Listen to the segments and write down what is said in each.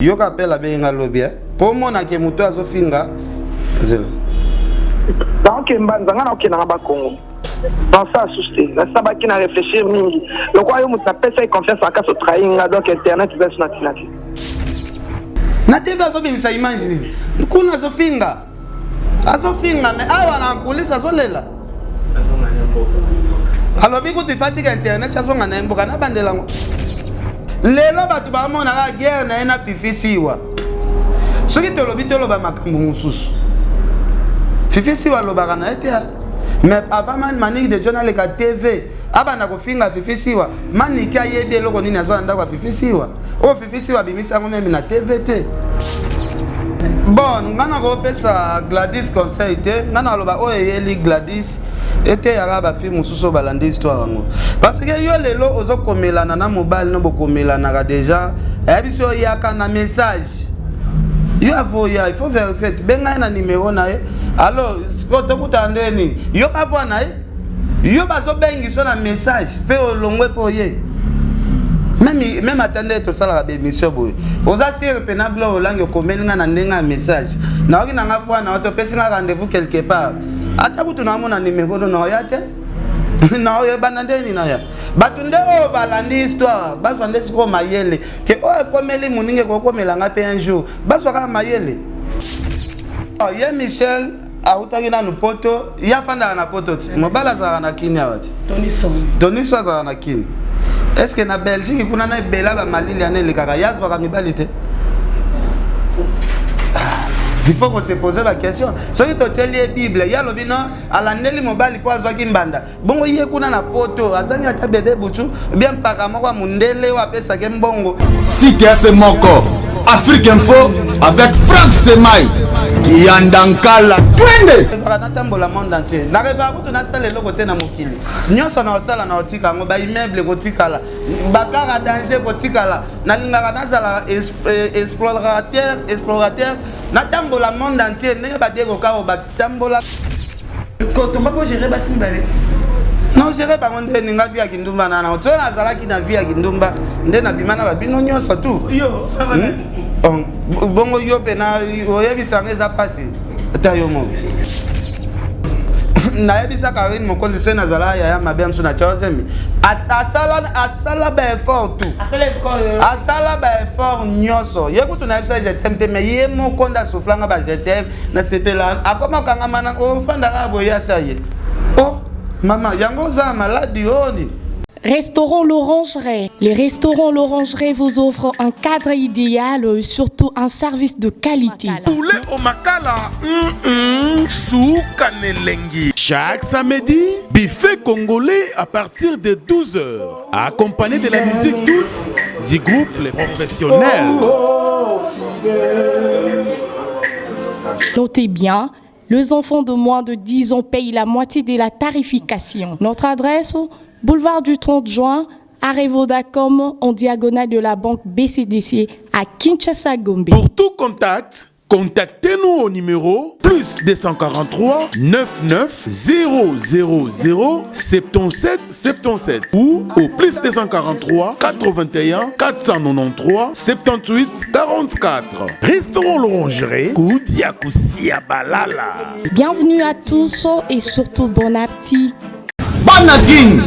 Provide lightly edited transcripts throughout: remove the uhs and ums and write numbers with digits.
Yoka appel abengi nga lobi eh. Po omona ke moto azo finga zela. Naoke mbanza nga naokenda nga bakongo naosala susu te nasabaki na réfléchir mingi lokola yo moto napesaki confiance makasi otrahi nga donc internet eza su na ntina te. Na TV azobimisa image nini? Kuna azofinga. Azofinga mais awa na coulisse azolela. Alobi kutu ifatika internet azonga na ye mboka nabandela yango. Lelo bato bamona kaka guerre na ye na Fifi Siwa. Soki tolobi toloba makambo mosusu. Fifi Siwa alobaka na ye te. Mais avant man Manick de John aleka TV, abanda kofinga Fifi Siwa, Manick ayebi eloko nini azwa na ndako ya Fifi Siwa. Oyo Fifi Siwa abimisi yango meme na TV te. Bon, nga nakopesa Gladys conseil te, nga naloba oyo eyeli Gladys eteyaka ba fille mosusu oyo balandi histoire yango. Parce que yo lelo ozokomelana na mobali no bokomelanaka déjà, ayebisi yo yaka na message. Yo avoya, il faut vérifier, benga ye na numéro na ye. Alors, tokutana nde nini? Yoka voix na ye. Yo bazobengiso na message mpe olongwe mpe oye. Même même ata nde tosalaka ba émission boye oza sire mpe na blo olangi okomeli nga na ndenge ya message nayoki na nga voi na yo topesi nga rendez-vous quelque part ata kutu naomona numero no naoya te naoyebana nde nini naya bato nde oyo balandi histoire bazwa nde sikoyo mayele ke oyo ekomeli moninga ekokomela nga mpe un jour bazwa kaka mayele. Ye Michel awutaki nanu poto, ye afandaka na poto ti mobali azalaka na kini awa ti Toniso azalaka na kini. Est ce que na Belgique kuna na ebela bamalili yana elekaka ye azwaka mibali te? Il faut qu'on se pose la question. Soki totieli ye Bible, ye alobi non, alandeli mobali mpo azwaki mbanda. Bongo ye kuna na poto azangi ata bebe butu bien mpaka moko ya mondele oyo apesaki mbongo. Site ya se moko Afrique Info avec Franck Stemay Kiyanda Nkala twende. Revaka natambola monde entier. Na revaka kutu nasala eloko te na mokili. Nyonso na osala na otika yango, ba immeuble kotikala, bakara danger kotikala. Nalingaka nazala explorateur, explorateur natambola monde entier ndenge ba Diego Kao batambola. Kotomba po gérer basi mibale. Non, gérer bango nde ninga vie ya kindumba na na. Toyo nazalaki na vie ya kindumba nde nabima na babino nyonso tu. Yo. Hmm? Bongo yo mpe na oyebisa yango eza mpasi ata yo moko. Nayebisa Karine Mokonzi soki nazala yaya mabe mosusu na tia ozemi asala asala ba effort tout asala ba effort nyonso ye kutu nayebisa je t'aime te mais ye moko nde asoufflanga ba je t'aime nasepela akoma okangama na ofandaka boye asa ye oh mama yango oza maladi oyo nini. Restaurant L'Orangerie. Les restaurants L'Orangerie vous offrent un cadre idéal et surtout un service de qualité. Poulet au makala, suka n'elengi. Chaque samedi, buffet congolais à partir de 12h, accompagné de la musique douce du groupe Les Professionnels. Notez bien, les enfants de moins de 10 ans payent la moitié de la tarification. Notre adresse, boulevard du 30 juin, arrêt Vodacom, en diagonale de la banque BCDC à Kinshasa Gombe. Pour tout contact, contactez-nous au numéro plus 243 99 000 77 77 ou au plus 243 81 493 78 44. Restaurant L'Orangerie, Koudia Koussia Balala. Bienvenue à tous et surtout bon appétit. Bana Kin,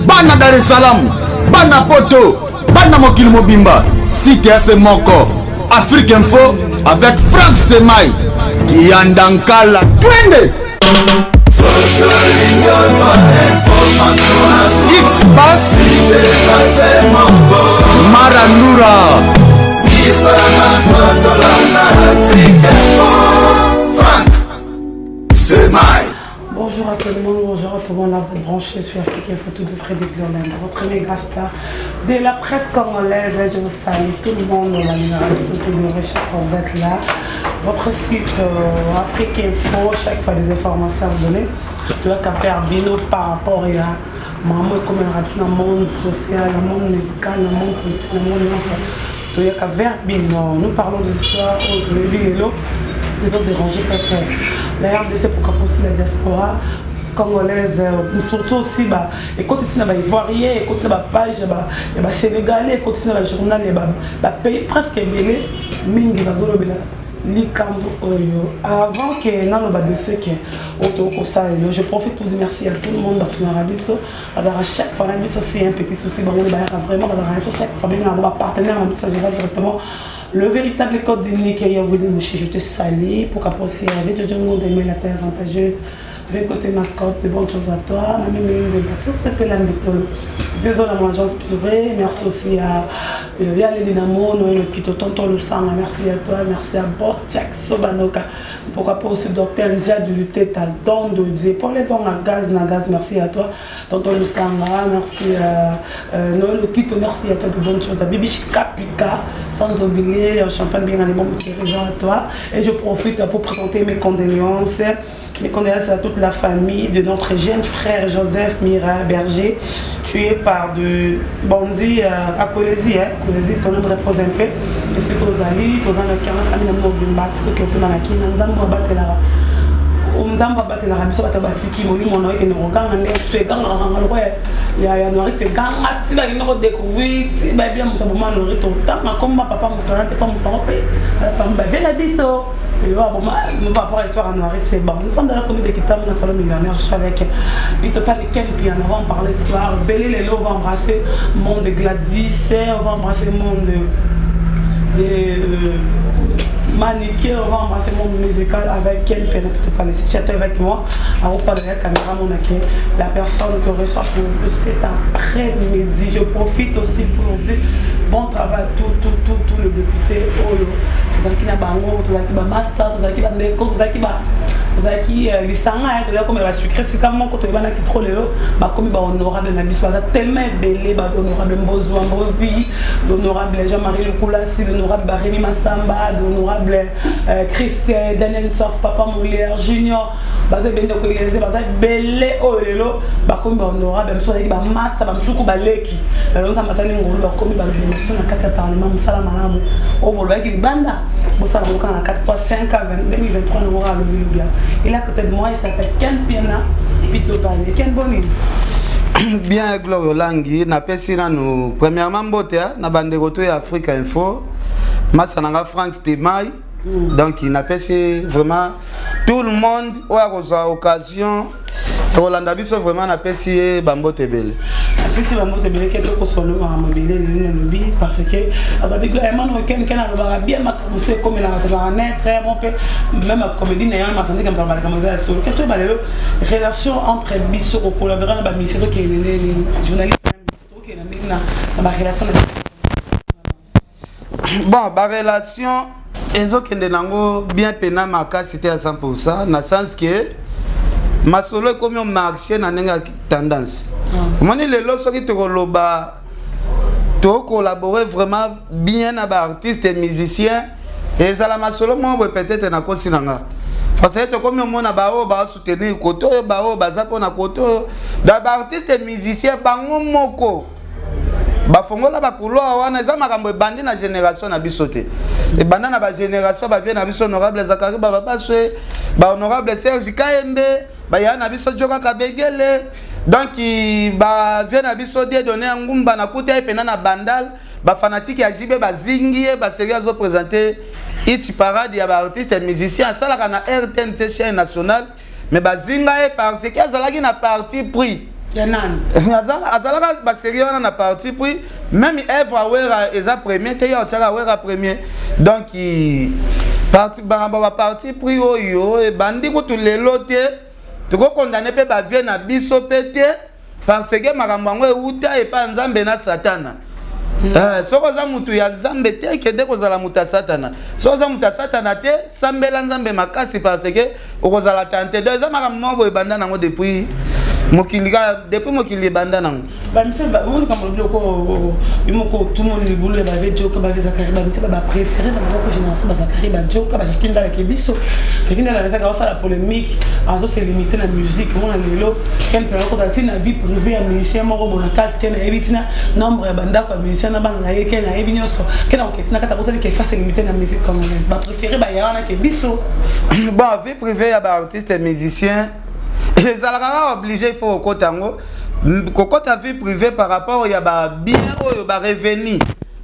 bana Dar es Salaam, bana Poto, bana mokili mobimba, site ya se moko Afrique Info avec Franck Stemay Kiyanda Nkala twende. X Bass Marandura Franck Stemay. Bonjour à tout le monde, bonjour à tout le monde. Là, vous êtes branchés sur Afrique Info, tout de Frédéric Lorraine, votre méga star de la presse congolaise. Je vous salue tout le monde dans la numéro chaque fois vous êtes là. Votre site Afrique Info, chaque fois des informations à vous donner. Tu vas faire bino par rapport à maman comme dans le monde social, dans le monde musical, dans le monde politique, dans le monde nyonso. Toyaka vers bino. Nous parlons de l'histoire au lelo. Les autres dérangés parce que la RDC pour aussi la diaspora. congolaise, surtout aussi ba ekoti na ba ivoirien, ekoti na ba page ya ba sénégalais, ekoti na ba journal ya ba pays presque ebele mingi bazolobela likambo oyo. Avant que naloba dossier ke oyo tokosala lelo, je profite pour dire merci à tout le monde basungaka biso, bazalaka chaque fois na biso. C'est un petit souci, bango nde bayaka vraiment, bazalaka biso chaque fois, bengaka bapartenaire na biso. Je vais directement le véritable code d'unique Yaoudi Mouchi, je te salue pour qu'apprécier avec Jojo Ngondeme, la terre avantageuse. Avec côté mascotte, de bonnes choses à toi. Mamie Mélinze, Baptiste Pépé Lambetolo. Désolé à mon agence privée. Merci aussi à Yale Dinamo, Noël Okito, Tonton Lusanga. Merci à toi. Merci à Boss Jack Sobanoka. Pourquoi pas aussi Docteur Nja du Luteta, don de Dieu. Pour les bons à gaz, na gaz, merci à toi. Tonton Lusanga, merci à Noël Okito, merci à toi de bonnes choses. À Bibi Kapika, sans oublier Champagne bien les bons à toi. Et je profite pour présenter mes condoléances. Mes condoléances à toute la famille de notre jeune frère Joseph Mira Berger, tué par de bandits à Kolwezi, hein, Kolwezi, ton nom repose un peu. Et ce que vous allez, tous dans la famille de Mobimba, ce que vous pouvez nzambe abatelaka, nzambe abatelaka biso bato batiki molimo na ekende koganga nde so egangaka lokwa ya noirite eganga ti bakende kodécouvrir ti bayebi ya moto aboma noirite otanga komba papa moto wana te pa moto yango mpe bavie na biso. Et voilà, bon, par rapport à l'histoire à Noir, c'est bon. Nous sommes dans la commune de Kitam, dans le salon millionnaire. Je suis avec Pito Paleken, puis on va en parler histoire. Belé Lelo, on va embrasser le monde de Gladys, on va embrasser le monde de Maniké, on va embrasser le monde musical avec Ken Pena Pito Palé. Si tu es avec moi, à vous parler de la caméra, mon aki, la personne que reçoit pour vous cet après-midi. Je profite aussi pour dire bon travail à tout, tout, tout, tout le député Oyo. Tozalaki na bango, tozalaki bamaster, tozalaki bandeko, tozalaki ba tozalaki lisanga, tozalaki komela basucre sika moko, toyebanaki trop. Lelo bakomi bahonorable na biso, baza tellement ebele: bahonorable Mbozwa Mbozi, l'honorable Jean-Marie Lukulasi, l'honorable Baremi Masamba, l'honorable Christian Daniel Saf, Papa Molière Junior. Baza ebele, ndeko Eleze, baza ebele oyo lelo bakomi bahonorable. Bamosusu bazalaki bamaster, bamosuku baleki. Lelo Nzambe asali ngolu, bakomi babiso na kati ya parlement. Mosala malamu oyo bolobaki libanda, bosala yango kaka na kati 3 5 2023 nango kaka lobi lobi. Il est à côté de moi, il s'appelle Ken Piana Pito Pale. Ken, boni? Bien, Gloire Olangi. Napesi nanu premièrement mbote na bandeko to ya Africa Info, masa nanga Frank Stemai. Donc napesi vraiment tout le monde oyo akozwa occasion kolanda biso, vraiment napesi ye bambote ebele. Apesi bambote ebele ke tokosolo makambo ebele lelo nalobi, parce que ababi emano ken ken alobaka bien makambo so ekomelaka, tozalaka netre mo mpe même comédie na ye masandika moto alobaka makambo eza ya solo ke toyeba lelo relation entre biso kocollaborer na bamusicien, tokende ndeni journaliste, tokende ndenge na barelation na Bon, barelation ezokende nango bien mpena makasi te ya 100, na sens ke masolo ekomi omarché na ndenge ya tendance. Omoni lelo soki tokoloba tocollabore vraiment bien na baartiste musicien, ezala masolo moko boye peut-être nakosi na nga, parce que tokomi omona baoyo baosoutenir kote oyo, baoyo baza mpona kote oyo. Da baartiste musicien bango moko bafongola bacouloir wana. Eza makambo ebandi na génération na biso te, ebanda na bagénération bavie na biso, honorable Zakari Bababaswe, bahonorable Serge Kayembe, baya na biso Joka Kabegele, donc bavie na biso Dieudonné ya Ngumba. Nakuti ye mpena na Bandal, bafanatike ya JB bazingi ye, baseri azoprésente hit parade ya baartiste musicien asalaka na RTNT, chaîne nationale, mais bazinga ye parce que azalaki na parti pris. Ya nani? Azalaka basérie wana na parti pris. Même œuvre awera eza premier te, ye otiaka Awera premier. Donc parti makambo baparti pris oyo ebandi kutu lelo te. Tokokondane mpe bavie na biso mpe te, parce que makambo yango euta epai ya Nzambe na Satana. Soki oza mutu ya Nzambe te, kende kozala mutu ya Satana. Soki oza mutu ya Satana te, sambela Nzambe makasi, parce que okozala tante. Donc eza makambo moko boye ebanda nango depuis mokili kaka, depuis mokili ebanda nango. Bamise likambo lobi loko yo moko otumoli libulu ya bave Joka, bave Zakari. Bamise bapréféré na bango génération bazakari, bajoka, bajekindalaki biso. Jekindala ezaka osala polémique, azose limité na musique. Mona lelo ken mpe akota ntina vie privée ya musicien moko bona kati. Ken ayebi ntina nombre ya bandako ya musicien na bana na ye, ken ayebi nyonso. Ken akoketi na kati akosali ke face limité na musique congolaise, bapréféré baya wana ke biso. Bon, vie privée ya baartiste musicien Ezalaka kaka obligé, il faut kokota yango, kokota vie privée par rapport ya babien oyo, barevenu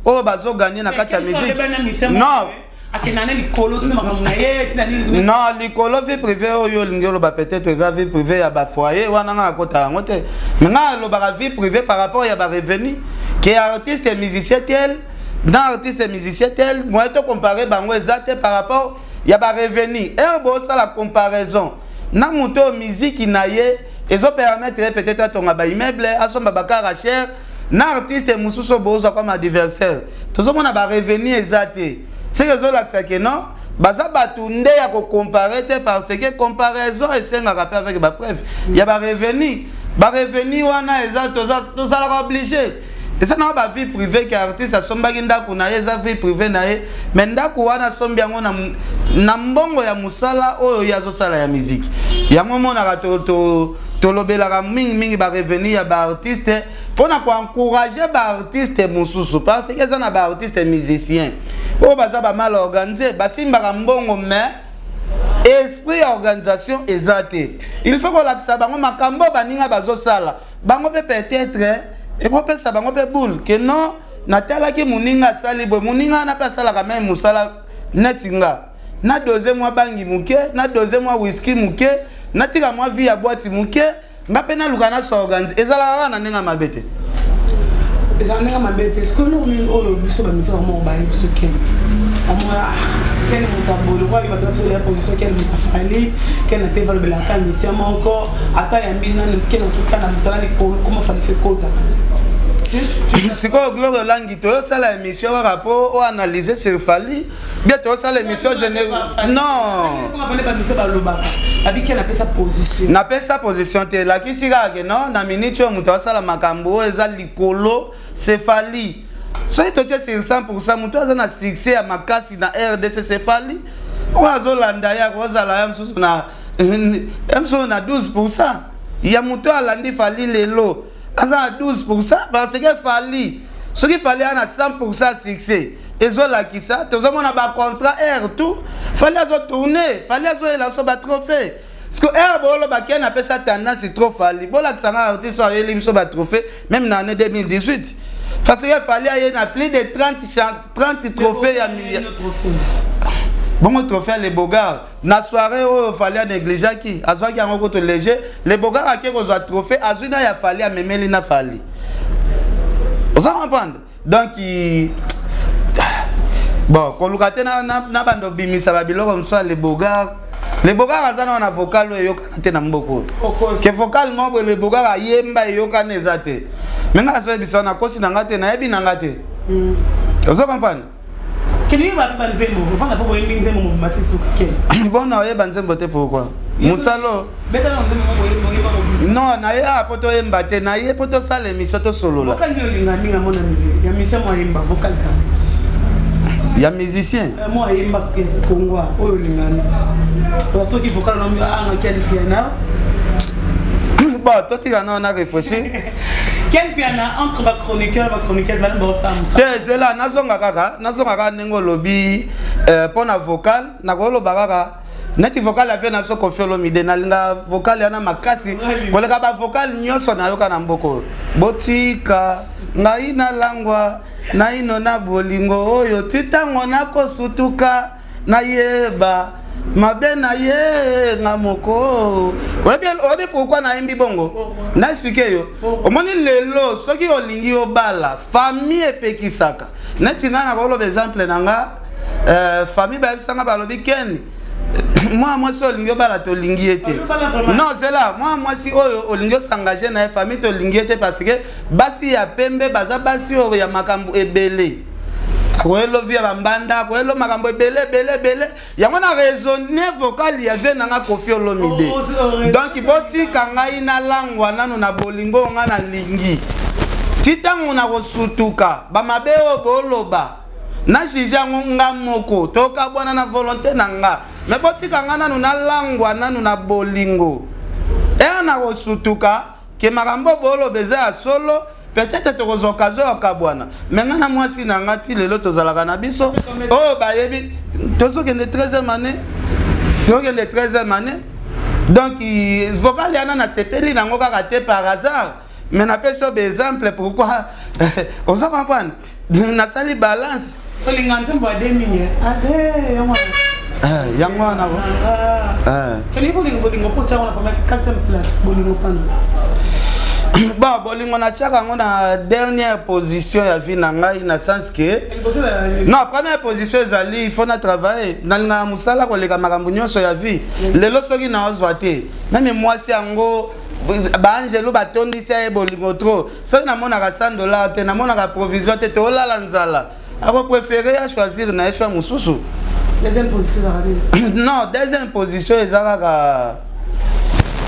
oyo bazoganye na kati ya musique. Non. Akenda na likolo, tina makambo na ye, tina nini? Non, likolo vie privée oyo olingi oloba, peut-être eza vie privée ya bafoyer wana, nga akota yango te. Mais nga alobaka vie privée par rapport ya barevenu ke artiste musicien tel na artiste musicien tel, moyen to comparer bango eza te par rapport ya barevenu. Ere bosala comparaison na moto oyo miziki na ye ezopermettre ye peut-être atonga baimmeuble, asomba bacar cher, na artiste mosusu oyo bozwa comme adversaire, tozomona barevenu eza te, seke ezolakisa ke non, baza bato nde ya kocompare te, parce que comparaison esengaka mpe avec bapreuve ya barevenu. Barevenu wana eza, tozalaka obligé, eza na bavie privée ke artiste asombaki ndako na ye, eza vie privée na ye, mais ndako wana asombi yango na mbongo ya mosala oyo ye azosala ya miziki. Yango omonaka tolobelaka mingimingi barevenu ya baartiste mpona koencourage baartiste mosusu, parce que eza na baartiste musicien oyo baza bamal organisé, basimbaka mbongo mais esprit ya organisation eza te. Il faut kolakisa bango makambo baninga bazosala, bango mpe peut-être ekopesa bango mpe boule ke non, natalaki moninga asali boye, moninga wana mpe asalaka meme mosala neti nga, na dose mwa bangi moke, na dose mwa whisky moke, natika mwa vie ya boîte moke, nga mpe naluka nasorganize. Ezalaka kaka na ndenge ya mabe te. Ezala ndenge mabe te. Sikoyo eloko nini oyo biso bamisa moko bayebi biso Ken amona Ken moto abolo kwa bato na biso ya position, Ken moto afali, Ken ate valobelaka misia moko ata yambi nani, Ken otuka na moto na likolo koma Fally fe kota. Sikoyo Gloire Olangi, toyosala émission kaka mpo oanalyse sur Fally, bien toyosala émission géné, non? Balobaka abi Ken apesa position. Napesa position te, elakisi kaka ke non, na minute oyo moto asala makambo oyo eza likolo, c'est Fally. Soki totie sur 100, moto aza na succès ya makasi na RDC, c'est Fally. Oyo azolanda ye akozala ya mosusu na ya mosusu na 12 ya moto oyo alandi Fally lelo aza na 12, parce que Fally, soki Fally aza na 100 succès, ezolakisa tozomona bacontrat air tout, Fally azotourne, Fally azoyela biso batrophée. Parce que air booloba Ken apesa tendance trop Fally, bolakisa nga artiste oyo ayeli biso batrophée même na année 2018, parce que Fally aye na plus de 30 trophée ya bongo. Trophée ya Le Bogar na soirée oyo Fally anégligeaki, azwaki yango kutu léger. Le Bogar ake kozwa trophée, azwi na ya Fally, amemeli na Fally. Oza comprendre? Donc bon, koluka te na bando obimisa babiloko mosusu ya Le Bogar. Le Bogar aza na wana vocal oyo eyokana te na mboka oyo, ke vocal moko boye Le Bogar ayemba eyokana eza te. Me nga azoyebisa, nakosi na nga te, nayebi na nga te. Ozo comprendre? Kende yeba mpe banzembo, ofanda mpo boyembi nzembo mobimba ti suka, Ken. Bon, naoyeba nzembo te, pourquoi mosalo? Betala nzembo moko boyemba, oyemba mobimba. Non, naye awa mpo toyemba te, naye mpo tosala émission, tosolola. Vocal nini olinga mingi amona musique ya musicien mo ayemba vocal kaka? Ya musicien? Mo ayemba kongwa oyo olingani, soki vocal anga Ken Piana. Bon, totika nao na réfléchir. Ken Piana, entre bachroniqueur, bachroniqueuse bana baosala mosala. Te, zela, nazonga kaka ndenge olobi mpo na vocal. Nakoloba kaka neti vocal ya vieux na biso Koffi Olomide, nalinga vocal wana makasi koleka bavocal nyonso nayoka na mboka oyo. Botika ngai nalangwa naino na bolingo oyo ti ntango nakosutuka, nayeba mabe na ye nga moko. Oyebi pourquoi nayembi bongo? Na explique yo. Omoni lelo, soki olingi obala, famille epekisaka. Neti ngai nakoloba exemple na nga, famille bayebisanga, balobi: "Ken, mwana mwasi oyo olingi obala, tolingi ye te." Non, zela, mwana mwasi oyo olingi osengage na ye, famille tolingi ye te, parce que basi ya pembe baza basi oyo ya makambo ebele, akoyelo vie ya bambanda, akoyelo makambo ebele ebele ebele. Yango na raisonne vocal ya vieux nanga Koffi Olomide. Donc botika ngai nalangwa nanu na bolingo oyo ngai nalingi ti ntango na kosutuka, bamabe oyo boloba na juge yango nga moko, tokabwana na volonté na nga. Me botika nga nanu nalangwa nanu na bolingo, ere na kosutuka ke makambo boloba eza ya solo, peut-être tokozwa occasion ya kokabwana. Me nga na mwasi na nga ti lelo tozalaka na biso oyo bayebi, tozokende 13e année, tozokende 13e année. Donc vocal yana nasepeli nango kaka te par hasard, mais napesi yo baexemple pourquoi oza comprendre nasali balance. Olinga nzembo ade mingi ade yango. Eh, yango wana bo. Ah. Eh. Bolingo bolingo po tia wana première quatrième place bolingo pano. Bon, bolingo natiaka yango na dernière position ya vie na ngai, na sens que non, première position ezali il faut na travailler. Nalingaka mosala koleka makambo nyonso ya vie. Lelo soki naozwa te, meme mwasi yango baangelu batondisi ye bolingo trop, soki namonaka 100 dollar te, namonaka provision te, toolala nzala, akopréféré ya choisir na ye choix mosusu. Deuxième position ezalaka nini? Non, deuxième position eza kaka,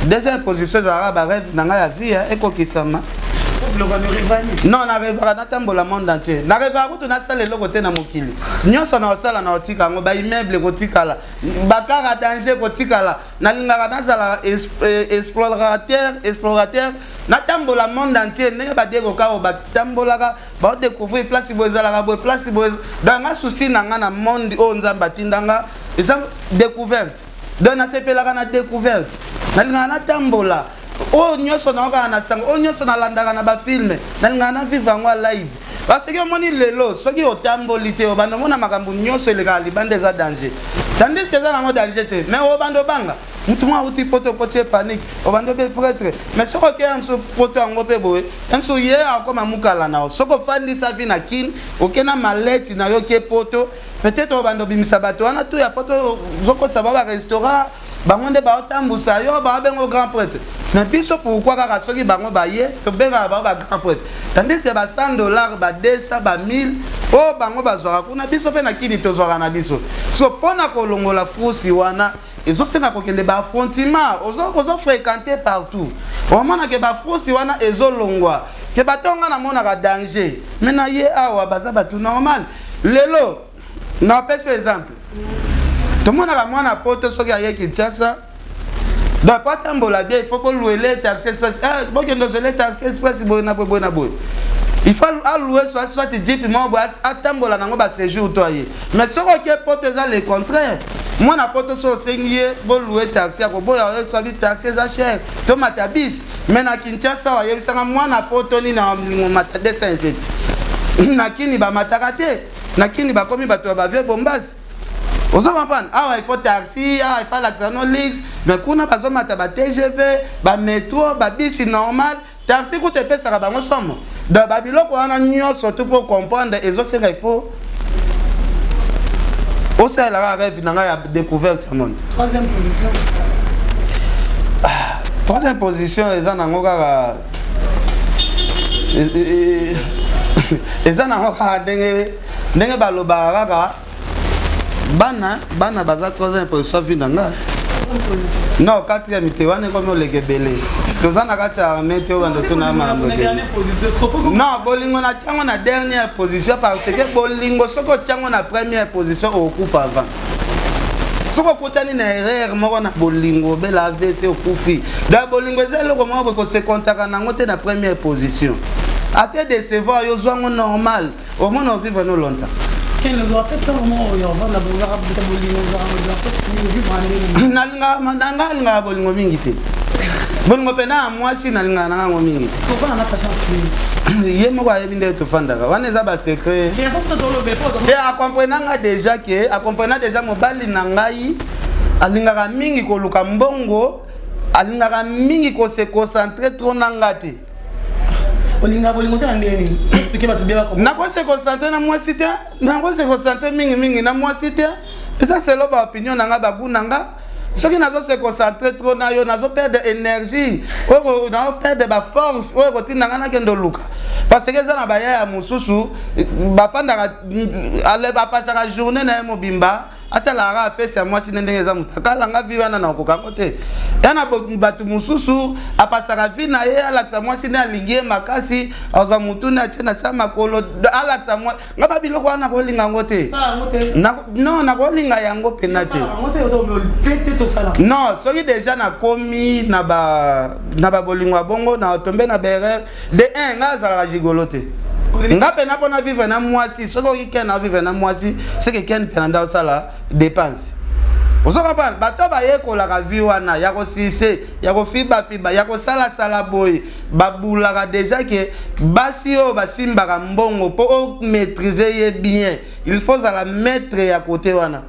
deuxième position ezalaka barêve na ngai ya vie ekokisama. Non, narêvaka natambola monde entier, narêvaka kutu nasala eloko te na mokili nyonso na kosala na kotika yango, baimmeuble kotikala, bakara danger kotikala. Nalingaka nazala explorateur, explorateur, natambola monde entier ndenge badekoka oyo batambolaka, baodécouvrir place boye ezalaka boye, place boye. Donc nga souci na nga na monde oyo Nzambe atindanga eza découverte. Donc nasepelaka na découverte, nalingaka natambola. Oyo nyonso naokaka na sango, oyo nyonso nalandaka na bafilm, nalingaka na vivre yango ya live, parce que omoni lelo soki otamboli te, obanda omona makambo nyonso elekaka libanda eza danger, tandis que eza nango danger te, mais obanda obanga mutu moko auti poto, okoti ye panique, obanda obe prêtre. Mais soki okeya mosu poto yango mpe boye, mosu ye akoma mokala na yo. Soki ofandisa vi na Kine, oke na maleti na yo, oke poto, peut-être obanda obimisa bato wana tu ya poto, ozokotisa bao barestaurant, bango nde baotambusa yo, baobengo grand prêtre. Mais biso pourquoi kaka soki bango baye tobengaka bango bagrand prêtre, tandis que ba 100 dollar, ba 200, ba 1000 oyo bango bazwaka kuna, biso mpe na Kini tozwaka na biso? So mpo na kolongola frusi wana, ezosenga kokende baaffrontement, ozofréquente partout, omonake bafrusi wana ezolongwa ke bato nga namonaka danger. Me na ye awa baza bato normal. Lelo napesi exemple, tomonaka mwana poto soki aye Kinshasa, donc po atambola bien, il faut kolouer taxi express. Ah, bokende ozwele taxi express boye na boye, boye na boye, il faut alouer soit jeep moko boye, atambola nango baséjour to aye. Mais soki oke poto, eza le contraire. Mwana poto so osengi ye bolouer taxi, akoboya oyo swabi taxi eza cher, tomata bis. Mais na Kinshasa ayebisanga mwana poto nini mata 207, na Kini bamataka te, na Kini bakomi bato ya bavie bombasi. Ozo comprendre, awa il faut taxi, awa il faut alakisa no luxe, mais kuna bazomata ba TGV, bamétro, babisi normal, taxi kuta epesaka bango somo. Donc babiloko wana nyonso tu mpo comprendre, ezosenga il faut osalelaka rêve na ngai ya découverte ya monde. Troisième position? Ah, troisième position eza nango kaka, eza nango kaka ndenge ndenge balobaka kaka, bana bana baza troisième position vie na ngai. Non, quatrième te, wana ekomi oleka ebele, toza na kati ya armée te, obanda tuna makambo ebele. Non, bolingo natiango na dernière position, parce que bolingo soki otiango na première position, okokufa avant. Soki okutani na erreur moko na bolingo, obela AVC, okufi. Donc bolingo eza eloko moko boye kosekontaka nango te na première position. Ate décevoir yo, ozwango normal, omona ovivre no longtemps. Ken, ozwaka mpe ntango moko oyo ovanda, bozaka buta bolingo, ozalaka soki ovivre ndenge? Nalingaka nga, alingaka bolingo mingi te. Bolingo mpena ya mwasi, nalingaka na ngango mingi te. Ovanda na patience nini? Ye moko ayebi ndenge tofandaka, wana eza basecret te. Acomprena nga déjà ke acomprena déjà mobali na ngai alingaka mingi koluka mbongo, alingaka mingi kose concentrer trop na nga te. Olinga bolingo te na ndenge nini? Explique bato bien. Nakose concentrer na mwasi te, nakose concentrer mingimingi na mwasi te. Eza selo baopinion na nga, bagoût na nga. Soki nazose concentrer trop na yo, nazoperdre énergie oyo, nazoperdre baforce oyo ekotinda nga nakende oluka, parce que eza na bayaya mosusu bafandaka, bapasaka journée na ye mobimba, atalaka afesi ya mwasi nde ndenge eza moto akalanga vie wana na okokango te. Ya na bato mosusu apasaka vie na ye, alakisa mwasi nde alingi ye makasi, azwa motu nde atie na sa makolo, alakisa mwa nga babiloko wana. Nakolinga yango te, non, nakolinga yango mpena te, non. Soki déjà nakomi na babolingo ya bongo, na tombe na baerreur de 1. Nga azalaka gigolo te, nga mpena mpona vivre na mwasi. Soki oki ken na vivre na mwasi, seke ken mpena nda osala dépense. Ozo comprendre? Bato bayekolaka vie wana ya kosise, ya kofibafiba, ya kosalasala boye, babulaka deja ke basi oyo basimbaka mbongo mpo o maîtriser ye bien, il faut ozala maître ya kote wana.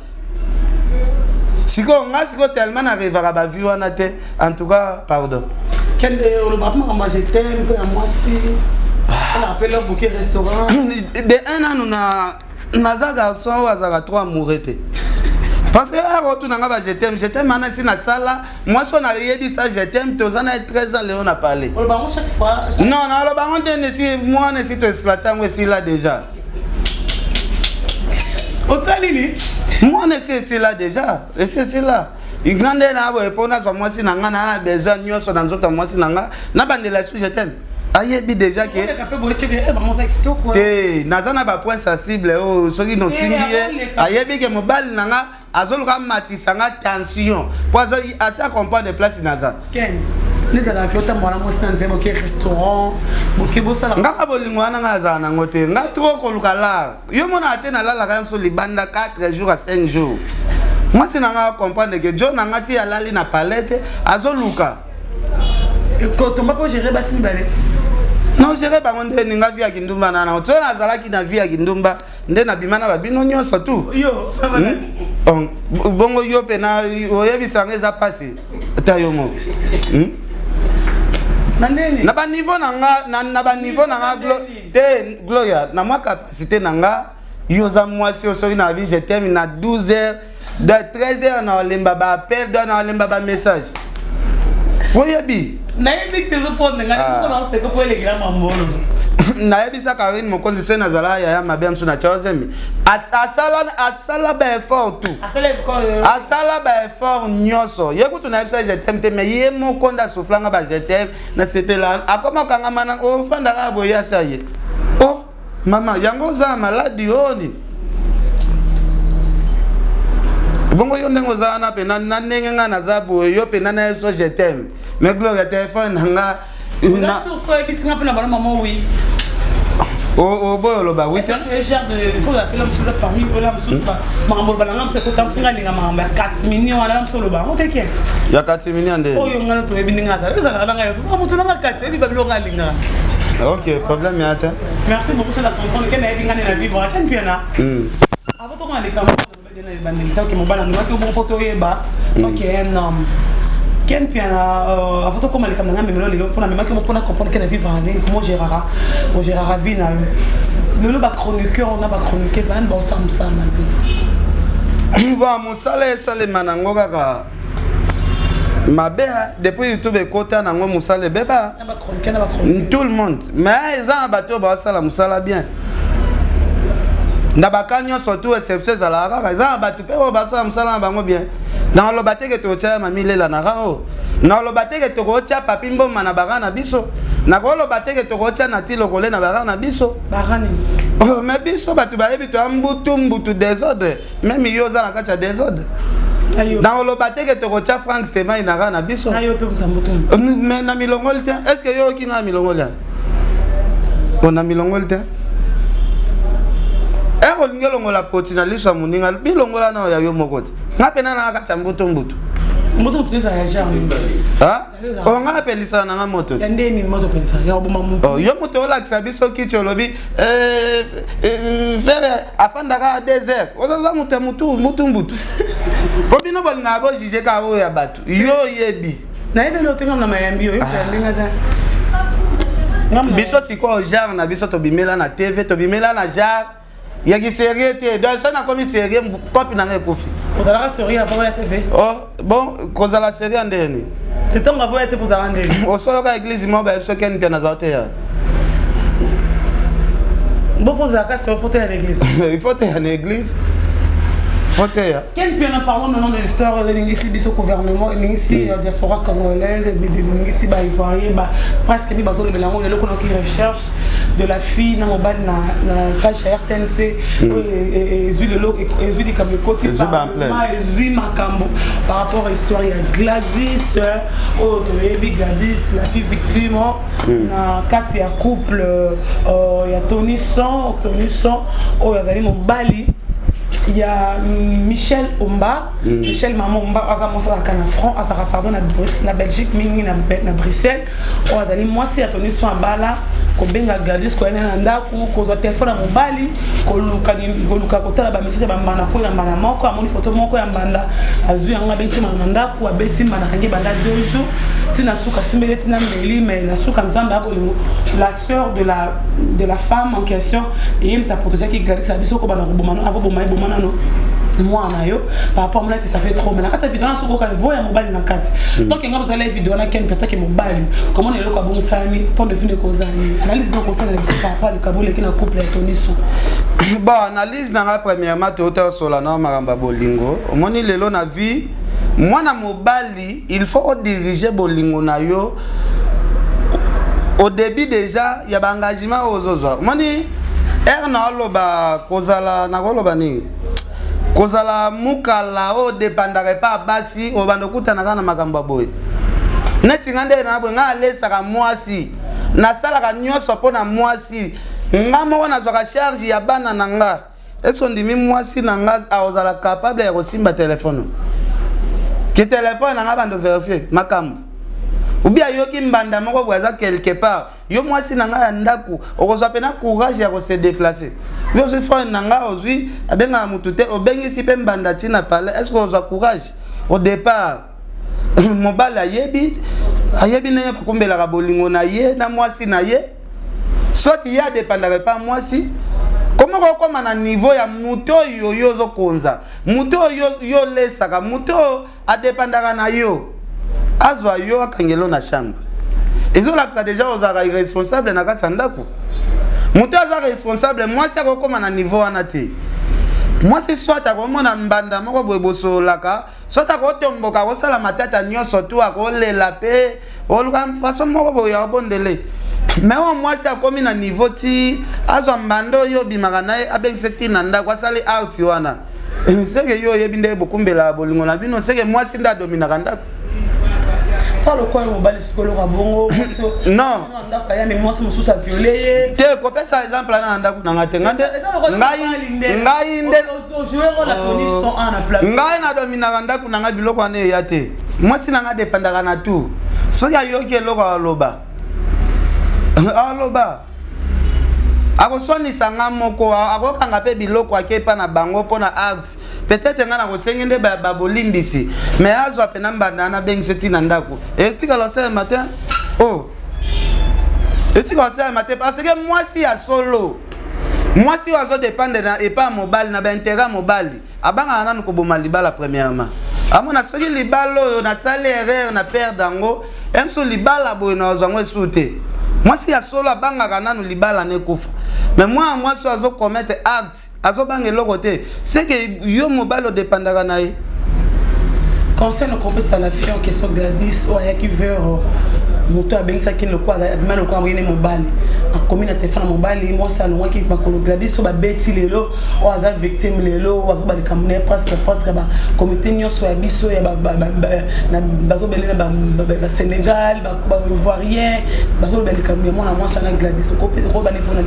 Sikoyo nga sikoyo tellement na rêvaka ba vie wana te, en tout cas pardon. Kende olobaka makambo ya je t'aime mpe ya mwasi appelle bouquet restaurant. De un nanu na naza garçon oyo azalaka trop amoureux te, parce que ere otuna nga ba je t'aime, je t'aime wana esi nasala mwasi oyo nayebisa je t'aime, toza na ye 13 ans lelo na parler. Olobango chaque fois. Non, nalobango ndenge esi mwana esi toexploite yango, esila déjà. Osali nini? Mwana esi esila déjà, esi esila. Nga nde na boye mpo nazwa mwasi na nga na besoin nyonso na nzoto ya mwasi na nga, nabandela su je t'aime, ayebi déjà ke oleka mpe boye seke bango oza kitoko. Te, naza na bapoint sensible oyo soki nosimbi ye, oleka. Ayebi ke mobali na nga azoluka amatisa nga tension po asi acomprendre place naza. Ken, nezalaka otambola na mwasi na nzela, boke restaurant, boke bosala. Nga ka bolingo wana nga azala nango te. Nga trop koluka lar yo monaka te, nalalaka ya moso libanda 4 jours à 5 jours. Mwasi na nga acomprendre ke jo na nga ti alali na palais te, azoluka. Kotomba mpo gérer basi mibale. Non, gérer bango nde ninga vie ya kindumba na nango to nazalaki na vie ya kindumba nde nabima na babino nyonso tu. Yo? Hmm? Bongo yo mpe na oyebisanga eza mpasi ata yo moko, Na ndeni? Na baniveau na nga, na baniveau na nga te, Gloria, na mwa capacité na nga, yo oza mwasi oyo soki na vie je t'aime na 12 heures de 13 heures na olemba baappel do na olemba bamessage, oyebi. Nayebi te, ozopondre ngai moko na oseko mpo elekela mambolo. Nayebisa Karine Mokonzi, soki nazala yaya mabe mosusu na tia ozemi, asala baeffort tout. Asala effort. Asala baeffort nyonso. Ye kutu nayebisa je t'aime te, mais ye moko nde asuflanga ba je t'aime. Nasepela, akoma okangama na ofandaka boye, asa ye o mama yango oza maladi oyo nini. Bongo yo ndenge oza wana mpe na ndenge ngai naza boye, yo mpe na yeso je t'aime, mais Gloria, telefone na nga Oza source oyebisi nga mpe na bana mama oui. Oboyo oloba oui te. Genre de faut appeler mosusu parmi ola mosusu makambo oloba nanga mosusu ekota mosusu nga alinga makambo ya 4 millions wana mosusu oloba yango te ke. Ya 4 millions nde. Oyo nga toyebi ndenge azala, ezalaka nanga yo soka motu nanga kati oyebi babiloko nga alingaka. Ok, problème ya te. Merci beaucoup, na comprendre ke nayebi nga nde na vivre ken mpe na avant tokona likambo na ebandeli tanke mobali andimaki obongo mpo toyeba tant que un homme Ken Mpiana, avant tokóma likambo na ngai memelo lelo mpona memaki obo mpona comprendre ken vivre en ligne, comment gérara ogérara vie na yo lelo, bachroniqueur na bachroniqueuse banani baosala mosala mabe? Bon, mosala esalema nango kaka mabe depuis YouTube ekota nango, mosala ebeba. Na bachroniqueur na bachroniqueuse. Tout le monde, mais eza na bato oyo baosala mosala bien na baka nyonso tu, exception ezalaka kaka. Eza na bato mpe oyo basala mosala na bango bien. Nakoloba te ke tokotia mami lela na rang oyo, nakoloba te ke tokotia papi mboma na bara na biso, nakoloba te ke tokotia na ti lokole na bara na biso. Barani? Oh, mais biso bato bayebi toya mbutu mbutu désordre, même yo oza na kati ya désordre. Nakoloba te ke tokotia Frank Stemai na rang na biso. Na yo mpe moto ya mbutu. Mais na milongoli te. Est ce que yo oki na milongoli ya o na milongoli te? Ere olingi olongola poti na liso ya moninga, bilongola na ya yo moko te. Nga mpe na kati ya mbutu mbutu. Mbutu mbutu ezala ya genre nini? O nga apelisaka na nga moto te. Ya ndeni moto opelisaka ya koboma motu? Oh, yo moto olakisa biso kiti, olobi frère afandaka 2 heures, ozaza moto ya mutu mbutu mbutu, po bino bolingaka bojuge kaka oyo ya bato. Yo oyebi. Nayebi eloko te, ngam na mayambi oyo ya ndenge ata. Biso sikoyo genre na biso, tobimela na TV, tobimela na genre yaki sérieux te. Donc so nakomi sérieux, kopi nanga ekufi. Ozalaka sérieux avant ya TV? Oh bon, kozala sérieux ndeni? Te, ntango avant ya TV ozalaka ndeni? Osoyoka église moko bayebi soki mpe nazala te ya. Bon, faut ozalaka sérieux, faut teya na église. Il faut teya na église, faut teya. Ken Mpiana, parlons maintenant de l'histoire elingisi biso gouvernement, elingisi diaspora congolaise, elingisi baivoirien, ba presque mi bazolobela yango lelo. Kuna ki recherche de la fille na mobali na page ya RTNC oyo ezwi lelo, ezwi likambo ekoti Ezwi ba ampleur. parlement, ezwi makambo par rapport à histoire ya Gladys oyo toyebi, Gladys la fille victime na kati ya couple ya Tony Son, Tony Son oyo azali mobali. Ya Michel Omba, Michel Mama Omba aza mwasi, azalaka na front, azalaka, pardon, na Belgique, mingi na Bruxelles. Oyo azali mwasi ya Tony Son, abala kobenga Gladys, koyana na ndako, kozwa telefone ya mobali, koluka kotala bamessage ya bambanda. Koya mbanda moko, amoni foto moko ya mbanda, azwi yango, abeti mbanda na ndako, abeti mbanda, akangi banda 2 jours, ntina suka asimbeli, ntina mbeli. Mais na suka, Nzambe abolingo, la sœur de la femme en question eye moto aprotégeaki Gladys. Ya biso kobanda koboma no, avoboma ye, boma nano mwana na yo par rapport amonaki, ça fait trop. Mais na kati ya video wana, soki oyoka voix ya mobali na kati, donc nga totala video wana, ken peut-être mobali komona eloko abongisalami, point de vue nekozala nini? Analyse na kosala biso par rapport à likambo eleki na couple ya Toniso. Bon, analyse na nga, premièrement, touta osola na makambo ya bolingo. Omoni, lelo na vie, mwana mobali, il faut odirige bolingo na yo au début déjà ya baengagement oyo ozozwa. Omoni, ere na oloba kozala, nakoloba nini, kozala mukala oyo dépendaka epa ya basi, obanda okutana kaka na makambo ya boye. Neti nga nde na boye, nga alesaka mwasi, nasalaka nyonso mpo na mwasi. Nga moko nazwaka charge ya bana na nga. Est-ce ondimi mwasi na nga akozala capable ya kosimba telefone ke telefone na nga bando vérifie makambo, obi ayoki mbanda moko boye aza quelque part? Yo mwasi na ngai ya ndako, okozwa mpena courage ya kose déplacer? Yo ozwi phone na ngai, ozwi, abengaka motu te, obengisi mpe mbanda ntina palais, est ce que ozwa courage? Au départ, mobali ayebi ndenge kokumbelaka bolingo na ye na mwasi na ye. Soit ye adépendaka epa mwasi, koma kokóma na niveau ya moto oyo yo ozokonza, moto oyo yo olesaka, moto oyo adépendaka na yo, azwa yo, akangelo na chambre, ezolakisa déjà ozalaka irresponsable na kati ya ndako. Moto aza responsable, mwasi akokóma na niveau wana te. Mwasi soit akomona mbanda moko boye bosololaka, soit akotomboka, akosala matata nyonso tu, akolela mpe oluka façon moko boye akobondele. Mais oyo mwasi akomi na niveau ti azwa mbanda oyo obimaka na ye, abengisa ti na ndako, asali art wana, seke yo oyebi nde bokumbela bolingo na bino, seke mwasi nde adominaka ndako. Sa lokola mobali sikoyo eloka bongo. Non. Ndako aya, me mwasi mosusu aviole ye. Te, kopesa exemple wana na ndako nanga te. Nga nde, ngai nde, ngai nadominaka ndako na ngai. Biloko wana eya te. Mwasi na ngai dépendaka na tout. Soki ayoki eloko, aloba, aloba, akoswanisa nga moko, akokanga mpe biloko, ake epa na bango mpo na art. Peut-être nga nakosengi nde babolimbisi, mais azwa mpena mbanda wana, abengisi ntina ndako, etikala osalema te. O etikala osalema te, parce que mwasi ya solo, mwasi oyo azodépendre na epa ya mobali na baintérêt ya mobali, abangaka nanu koboma libala. Premièrement, amona soki libala oyo nasali erreur na perdre yango, emso libala boye na ozwa yango esu te. Mwasi ya solo abangaka nanu libala na ekufa. Mais mwana mwasi oyo azocommettre acte, azobanga eloko te, seke yo mobali odépendaka na ye. Conseil nakopesa la fille en question, Gladys, oyo ayaki vers moto abengisaki lokola abima lokola moyene mobali, akomi na telefone ya mobali, mwasi alongwaki makolo. Gladys oyo babeti lelo, oyo aza victime lelo, azoba likambo na ye presque bacomité nyonso ya biso ya bazobele na Basénégal, Baivoirien, bazoloba likambo ya mwana mwasi wana Gladys. Okobani mpona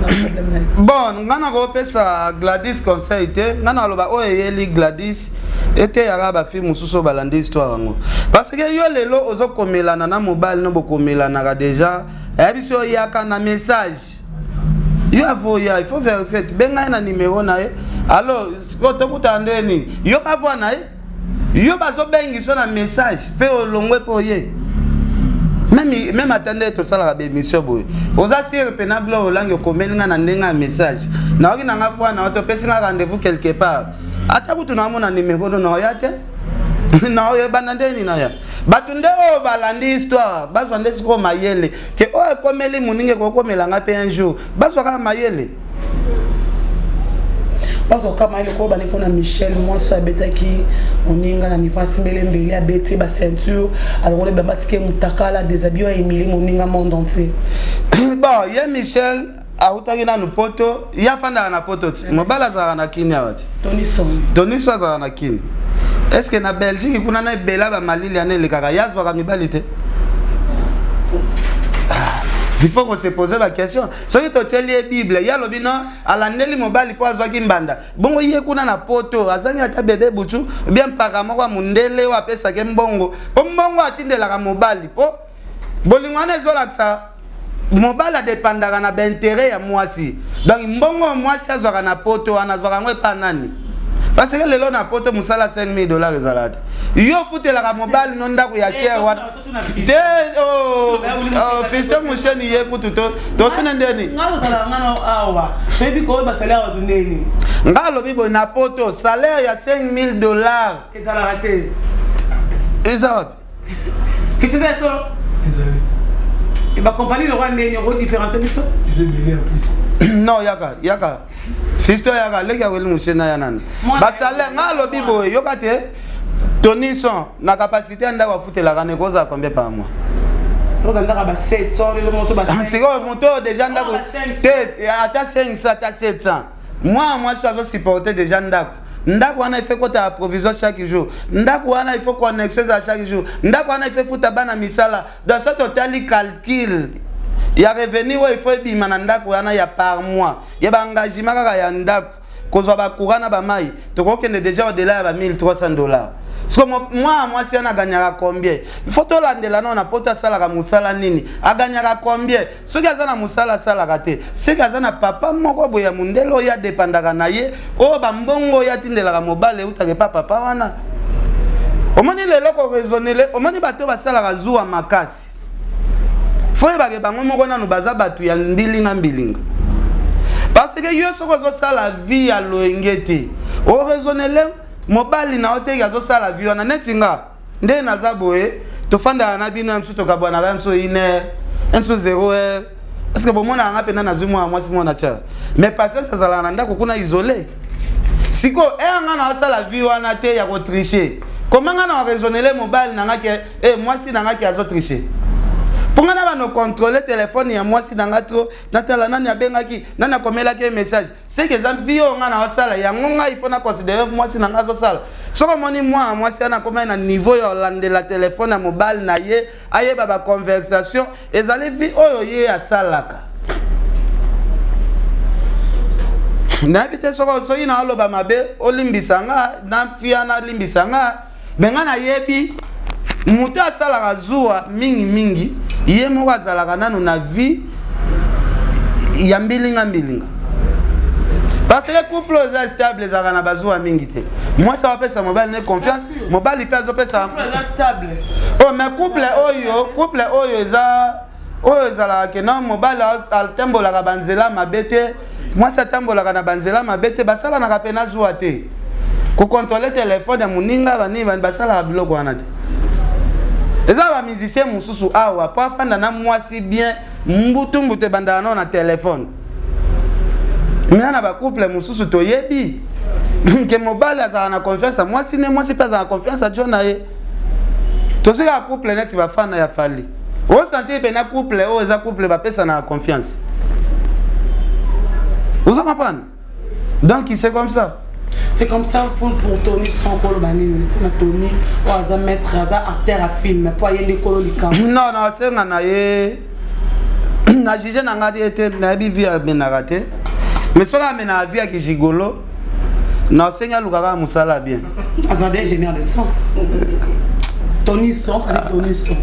problème na ye? Bon, nga nakopesa Gladys conseil te. Nga naloba oyo eyeli Gladys, eteyaka bafille mosusu oyo balandi histoire yango, parce que yo lelo ozokomelana na mobali no, bokomelanaka déjà, ayebi so oyaka na message, yo avoya, il faut vérifier, benga ye na numéro na ye. Alors tokutana nde nini? Yoka voix na ye. Yo bazobengiso na message mpe olongwe mpe oye même ata nde tosalaka baémission boye, oza sûr mpena blo olangi okomeli nga na ndenge ya message, nayoki nanga voix na yo te, opesi nga rendez-vous quelque part, ata kutu naomona numéro no, naoya te, naoyebana nde nini naya. Bato nde oyo balandi histoire bazwa nde sikoyo mayele ke oyo ekomeli moninga ekokomelanga mpe un jour. Bazwa kaka mayele. Bazwaka mayele. Koyobani mpona Michel, mwasi abetaki moninga na niveau asimbele mbeli, abeti baceinture, alongoli bamatike mutakala, déshabille, ahumilie moninga monde entier. Bon, ye Michel awutaki nanu Poto, ye afandaka na Poto ti mobali azalaka na Kini awa ti. Toniso azalaka na Kini. Est ce que na Belgique kuna na ebela bamalili yana elekaka, ye azwaka mibali te? Il faut qu'on se pose la question. Soki totieli ye Bible, ye alobi non, alandeli mobali mpo azwaki mbanda. Bongo ye kuna na poto, azangi ata bebe butu, bien mpaka moko ya mondele oyo apesaki mbongo. Mpo mbongo atindelaka mobali, mpo bolingo wana ezolakisa mobali adepandaka na bainteret ya mwasi. Donc mbongo mwasi azwaka na poto wana, azwaka yango epa nani? Parce que lelo na poto mosala 5000 dollars ezalaka te. Yo ofutelaka mobali no ndako ya cher wana. Te oh, oh, fiston musheni ye kutu to totuna ndeni. Nga ozala nga na awa. Toyebi koyeba salaire bato ndeni. Nga alobi boye na poto salaire ya 5000 dollars ezalaka te. Eza wapi? Fiston eza solo. Ezali. E ba compagnie lokola ndeni oko différencier biso? Eza ebele en plus. Non yaka yaka. Fiston yaka leki ya weli musheni ya nani? Ba salaire nga alobi boye yoka te. Tony son na capacité ya ndako afutelaka na ekozala combien par mois? Oza ndaka ba 700 lelo moto ba sikoyo moto oyo deja ndako te ata 500 ata 700 mwana mwasi azo supporter deja ndako ndako wana il faut kota provision chaque jour ndako wana il faut connexion ezala chaque jour ndako wana il faut futa bana misala donc soki totali calcul ya revenu oyo il faut ebima na ndako wana ya par mois ya baengagement kaka ya ndako kozwa ba courant na ba mayi tokokende déjà au-delà ya ba 1300 dollars siko mwana mwasi wana aganyaka combien? Il faut tolandela nao na poto asalaka mosala nini, aganyaka combien? Soki aza na mosala asalaka te, seke aza na papa moko boye ya mondele oyo adepandaka na ye, oyo bambongo oyo atindelaka mobali eutaka epa papa wana. Omoni lelo koraisonele, omoni bato basalaka zuwa makasi, fo yebake bango moko nanu baza bato ya mbilinga mbilinga, parce que yo soki ozosala vie ya loyenge te, oraisonele mobali na yo teke azosala vie wana. Neti nga nde naza boye, tofandaka na bino ya mosusu, tokabwanaka ya mosusu une heure, ya mosusu 0 heure, parce que bomonaka nga mpenza nazwi mwana mwasi mwana tia, mais patience azalaka na ndako kuna isolé. Sikoyo eya nga na osala vie wana te ya kotriche, koma nga na oraisonele mobali na nga ke eh, mwasi na nga ke azotriche, mpo nga na bano contrôle telefone ya mwasi na nga trop, natala nani abengaki, nani akomelaki ye message. Seke eza vie oyo nga na osala yango, ngai il faut na considérer mwasi na nga azosala. Soki omoni mwana mwasi wana akomai na niveau ya olandela telefone ya mobali na ye, ayeba baconversation, ezali vie oyo ye asalaka. Nayebi te soki naoloba mabe, olimbisa nga na fia, nalimbisa nga, me nga nayebi moto asalaka zuwa mingimingi ye moko azalaka nano na vie ya mbilinga mbilinga, parce que couple oyo eza stable ezalaka na bazuwa mingi te. Mwasi apesa mobali ne confiance, mobali mpe azopesa. Oh, mais couple oyo eza oyo ezalaka ke non, mobali atambolaka banzela mabe te, mwasi atambolaka na banzela mabe te, basalanaka mpe na zuwa te, kocontrôle telefone ya moninga, banini basalaka biloko wana te. Eza bamusicien mosusu awa po afanda na mwasi bien, mbutu mbutu ebandaka nao na telefone. Mina na bacouple mosusu toyebi ke mobali azalaka na confiance ya mwasi ne, mwasi mpe azalaka na confiance ya jo na ye. Tozwi kaka couple neti bafana ya Fally, osentir mpe na couple oyo eza couple bapesanaka confiance, oza comprendre? Donc c'est comme ça. C'est comme ça pour Tony Son koloba nini mpona Tony oyo aza maître, aza acteur ya film, mpo aye nde kolo likambo? Non, non, asenga na ye na juge na ngai ete nayebi vie amenaka te, mais soki amenaka vie ya kigigolo, na osengi aluka kaka mosala bien. Aza des ingénieur de son, Tony Son, Tony Son.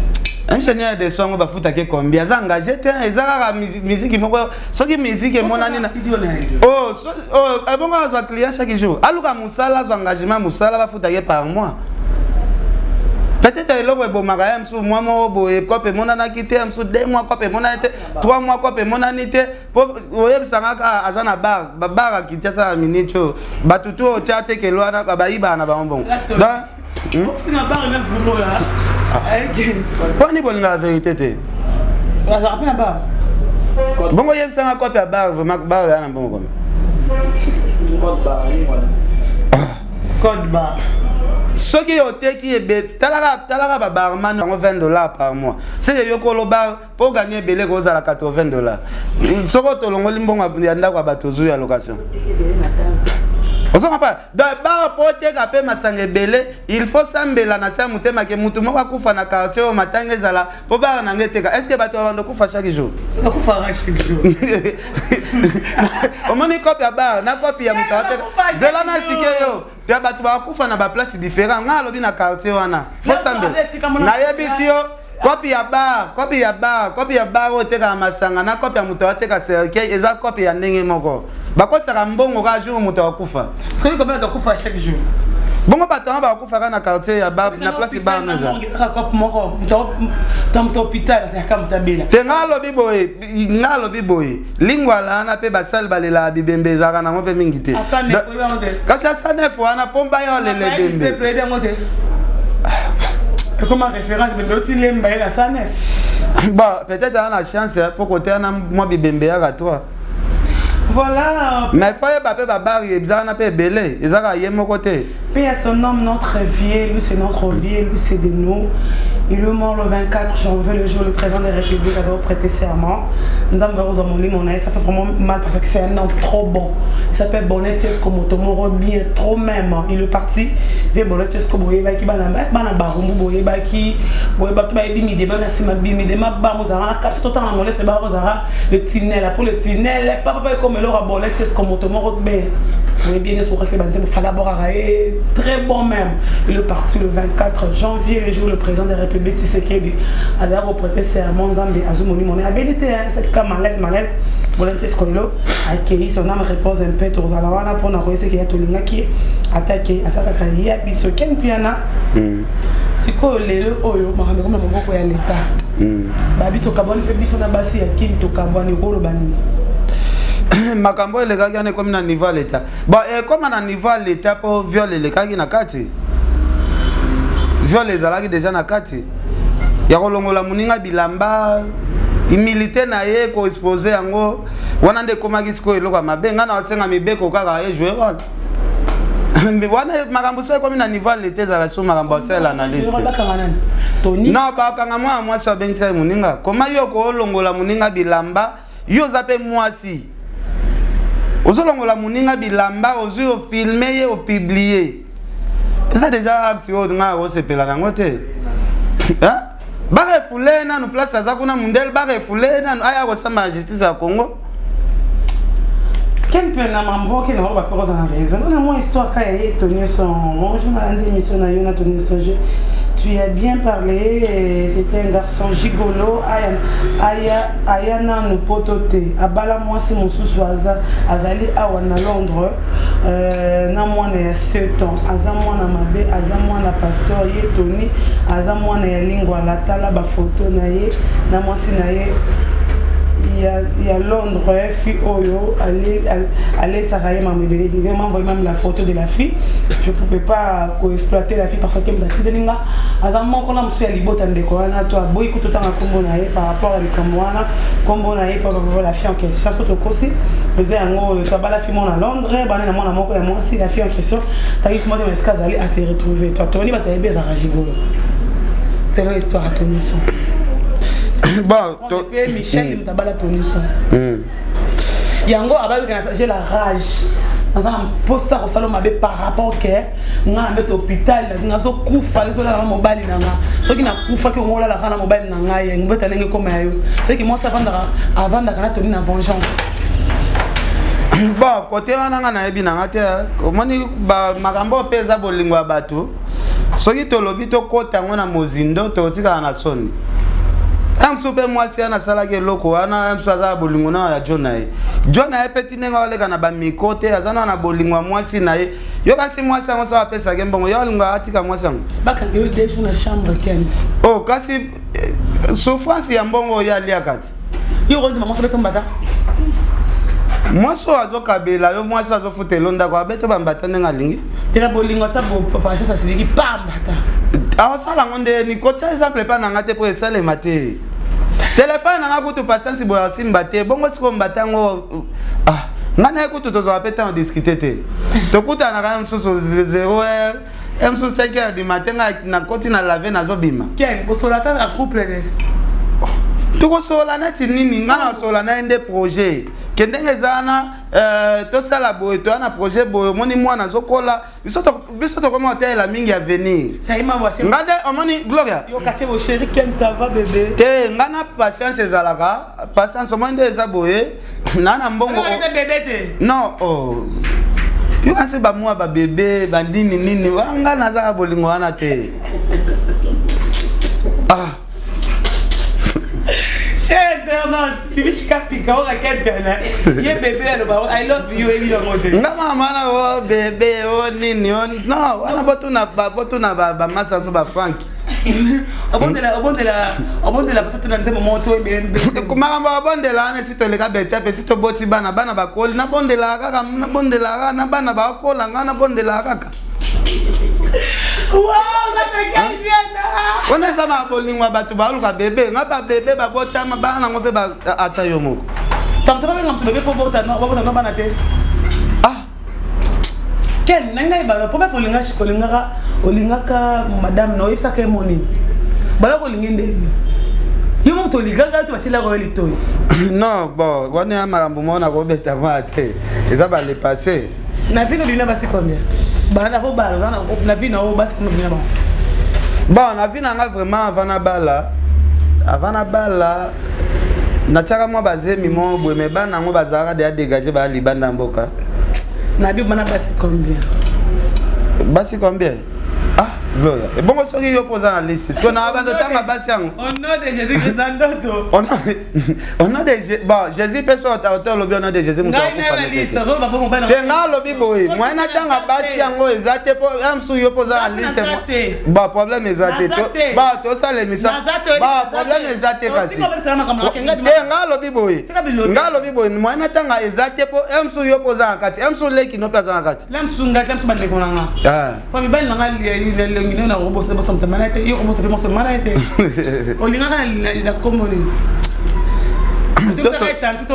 Ingénieur de son yango bafutaki combien? Aza engagé te, eza kaka musique moko. Soki musique emonani na oh, oh, ebongo azwa client chaque jour. Aluka mosala, azwa engagement mosala, bafutaki par mois. Peut-être eloko ebomaka ye mosusu mwa moko boye, kope emonanaki te, ya mosusu 2 mois kope emonani te, 3 mois kope emonani te, po oyebisanga kaka aza na bar, babar ya Kinshasa ya minute oyo bato tu oyo tia tekelo wana bayibaka na bango bongo. Donc mponi bolingaka vérité te. Azalaka mpe na bar. Bongo oyebisanga kope ya bar, vraiment bar ya na mbongo komi? Code bar. Soki oteki ebe, talaka talaka babarman yango 20 dollars par mois, seke yo kolo bar mpo gagner ebele kozala 80 dollars. Soki otolongoli mbongo ya ndako ya bato ozwi ya location. Ozo comprendre? Donc bar po oteka pe masanga ebele, il faut sambela na se ya motema ke mutu moko akufa na quartier oyo matanga ezala po bar na nga eteka. Est-ce que bato babanda kokufa chaque jour? Bakufaka chaque jour. Omoni kopi ya bar na kopi ya mutu ateka. Zela na expliquer yo. Ya bato bakufa na ba place différent. Nga alobi na quartier wana. Faut sambela. Nayebisi yo kopi ya bar, kopi ya bar, kopi ya bar oyo etekaka masanga na kopi ya moto ateka cercueil eza kopi ya ndenge moko. Bakotisaka mbongo kaka jour moto akufa. Soki combien bato akufa chaque jour? Bongo bato yango bakufaka na quartier ya bar, na place bar na eza. Kaka kopi moko, moto hôpital azalaka moto abela. Te nga alobi boye, nga alobi boye, lingwala wana mpe basali balelaka bibembe ezalaka nango mpe mingi te. Kasi asanef wana mpo baya olela ebembe. Ekoma référence bembe oti lemba ye na sanef. Bon, peut-être aza na chance mpo kote wana mwa bibembe yaka 3. Voilà. Mais faut yeba pe ba bar eza wana pe ebele, eza kaka ye moko te. Paix à son homme, notre vieux, lui c'est notre vieux, lui c'est de nous. Il est mort le 24 janvier, le jour où le président de la République a prêté serment. Nzambe akozwa molimo na ye, ça fait vraiment mal parce que c'est un homme trop bon. Il s'appelle Bonnet Chesco Motomoro, bien trop même. Il est parti. Vieux Bonnet Chesco boyebaki bana bana barumbu boyebaki boyebaki bayebi midema na sima midema bango zara na kati totanga molete bango zara le tunnel pour le tunnel papa papa comme eloko Bonnet Chesco Motomoro bien boyebi ye nyonso okaki banzembo fala boraka ye très bon même. Il est parti le 24 janvier, le jour où le président de la République Tshisekedi azalaki koprêter serment. Nzambe azwi molimo na ye, abeli te, c'est ka malaise malaise. Bonnet Chesco lelo akei, son âme repose un peu. Tozala wana mpona koyeseki ya tolingaki ye atake asalaka ya biso Ken Piana. Sikoyo lelo oyo makambo ekoma na maboko ya leta, babi tokabwani mpe biso na basi ya Kini tokabwani, okoloba nini? Makambo elekaki wana ekomi na niveau ya leta. Bon, ekoma na niveau ya leta mpo viol elekaki na kati, viol ezalaki deja na kati ya kolongola moninga bilamba, humilité na ye koexpose yango wana nde ekomaki sikoyo eloko ya mabe. Ngai na osenga mibeko kaka ejouer rôle wana. Makambo so ekomi na niveau ya leta, ezalaka so makambo asalela analyse te. Non, bakanga mwana mwasi abengisa ye moninga. Koma yo koolongola moninga bilamba, yo oza mpe mwasi, ozolongola moninga bilamba, ozwi ofilmer ye, opublier, eza déjà acte oyo ngai akosepela nango te. Barefouler nanu place aza kuna, mundele, barefouler nanu aya kosamba na justice ya Congo. Ken mpe na mambo oke na bapeko oza na raison na mwa histoire ka ya ye Tony Son. Bonjour, nalandi émission na yo na Tony Son, tu as bien parlé. C'était un garçon gigolo, aya aya aya nanu poto te, abala mwasi mosusu, aza azali awa na Londres, na mwana ya 7 ans. Aza mwana mabe, aza mwana pasteur. Ye Tony aza mwana ya Lingwala. Tala bafoto na ye na mwasi na ye ya Londres. Fille oyo alesaka ye mambo ebele ebele. M'a envoyé même la photo de la fille. Je pouvais pas koexploiter la fille parce que moto atindeli nga aza moko na mosusu ya libota. Ndeko wana to aboyi kutu otanga nkombo na ye par rapport ya likambo wana, nkombo na ye pa la fille en question. So tokosi eza yango oyo to abala fille moko na Londres, bana na mwana moko ya mwasi. La fille en question tangi kuma te esika azali ase retrouver. To atoni bato bayebi ezalaka gigolo selon histoire ya Tony Son. Bon, to mpe Michel moto abala Tony Son yango abalaki. J'ai la rage, naza na mposa kosala mabe par rapport ke nga na mbeto hôpital nazokufa, ezolalaka mobali na nga. Soki nakufaki, ongo olalaka na mobali na ngai, mbeta ndenge ekoma ya yo. Seki mwasi avandaka na Toni na vengeance. Bon, kote wana nga nayebi nanga te. Omoni makambo oyo mpe eza bolingo ya bato. Soki tolobi tokɔta yango na mozindo, totikala na soni. Ya mosusu mpe mwasi wana asalaki eloko wana, ya mosusu aza na bolingo na ya jo na ye, jo na ye mpe ti ndenge aoleka na bamiko te, aza na na bolingo ya mwasi na ye. Yo kasi mwasi yango so apesaki mbongo, yo alingo atika mwasi yango. Bakanga yo 2 jours na chambre, Ken. Oh, kasi souffrance ya mbongo oyo aliaka ti. Yo okondima mwasi abeto mbata? Mwasi oyo azokabela yo, mwasi oyo azofutela ndako, abeto bambata ndenge alingi. Tela bolingo ata patience asiliki pamba ta. Aosala yango ndeni? Kotia exemple epa na nga te mpo esalema te. Telefone na nga kutu patience boye asimba te. Bongo sikoyo mbata yango, ah, nga na ye kutu tozwaka mpe ntango discute te. Tokutanaka ya mosusu 0 heure, ya mosusu 5 heures du matin, nga nakoti na lave, nazobima. Ken, kosola ata na couple te? Tokosola neti nini? Nga nasola na ye nde projet ke ndenge eza wana. Tosala boye, toya na projet boye. Omoni mwana azokola, biso tokoma kotalela mingi avenir. Nga nde omoni, Gloria, te, nga na patience, ezalaka patience. Omoni nde eza boye, na mbongo non. Oh. Yo kasi bamwa babebe banini nini, nga nazaka bolingo wana te. Ah. Cher internaute, Bibiche Kapika, on a quel pena. Ye bébé aloba I love you ebi yango te. Nga mama na o bébé o nini o non, wana botuna bamasa so bafrank. Obondela pasate na nzembo moko to ebele. Makambo abondela wana, esi toleka bete mpe esi toboti bana, bana bakoli. Nabondelaka kaka, nabondelaka kaka na bana bakola, nga nabondelaka kaka. Wana eza ba bolingo ya bato baluka bebe. Nga babebe babotama, bana nango mpe ata yo moko. Tanto babenga moto bebe fo bota no bana te. Ah. Ken, ndenge nayeba, première fois olinga, olingaka madame na, oyebisaka ye mo nini? Bala kolingi ndenge yo moto olingaka to batielaka yo litoi? Non, bon, wana ya makambo moko nakobeta mwa te, eza bale passé. Na vie nobimi na basi combien? Bala kobala na vie na oyo, basi combien obimi na bango? Bon, na vie na nga vraiment, avant nabala natiaka mwa bazemi moko boye, mais bana yango bazalaka deya dégage, baya libanda ya mboka. Na bi bana basi combien? Basi combien? Ah, Gloria, ebongo soki yo mpo oza na liste siko na bando otanga basi yango? Au nom de Jésus Christ, na ndoto. Au nom de bon Jésus mpe so ota olobi au nom de Jésus, moto akufa te. Nga alobi boye, moyen natanga basi yango eza te, mpo ya mosusu yo mpo oza na liste. Bon, problème eza te. Bon, tosala émission. Bon, problème eza te. Kasi te, nga alobi boye, nga alobi boye, moyen natanga eza te, mpo ya mosusu yo mpo oza na kati, ya mosusu leki no mpe aza na kati. La mosusu ngai, la mosusu bandeko na nga. Po mibali na nga, elongi nde na kobosa bosa moto mana ete yo kobosa mpe moto mana ete olingaka na kombo nini?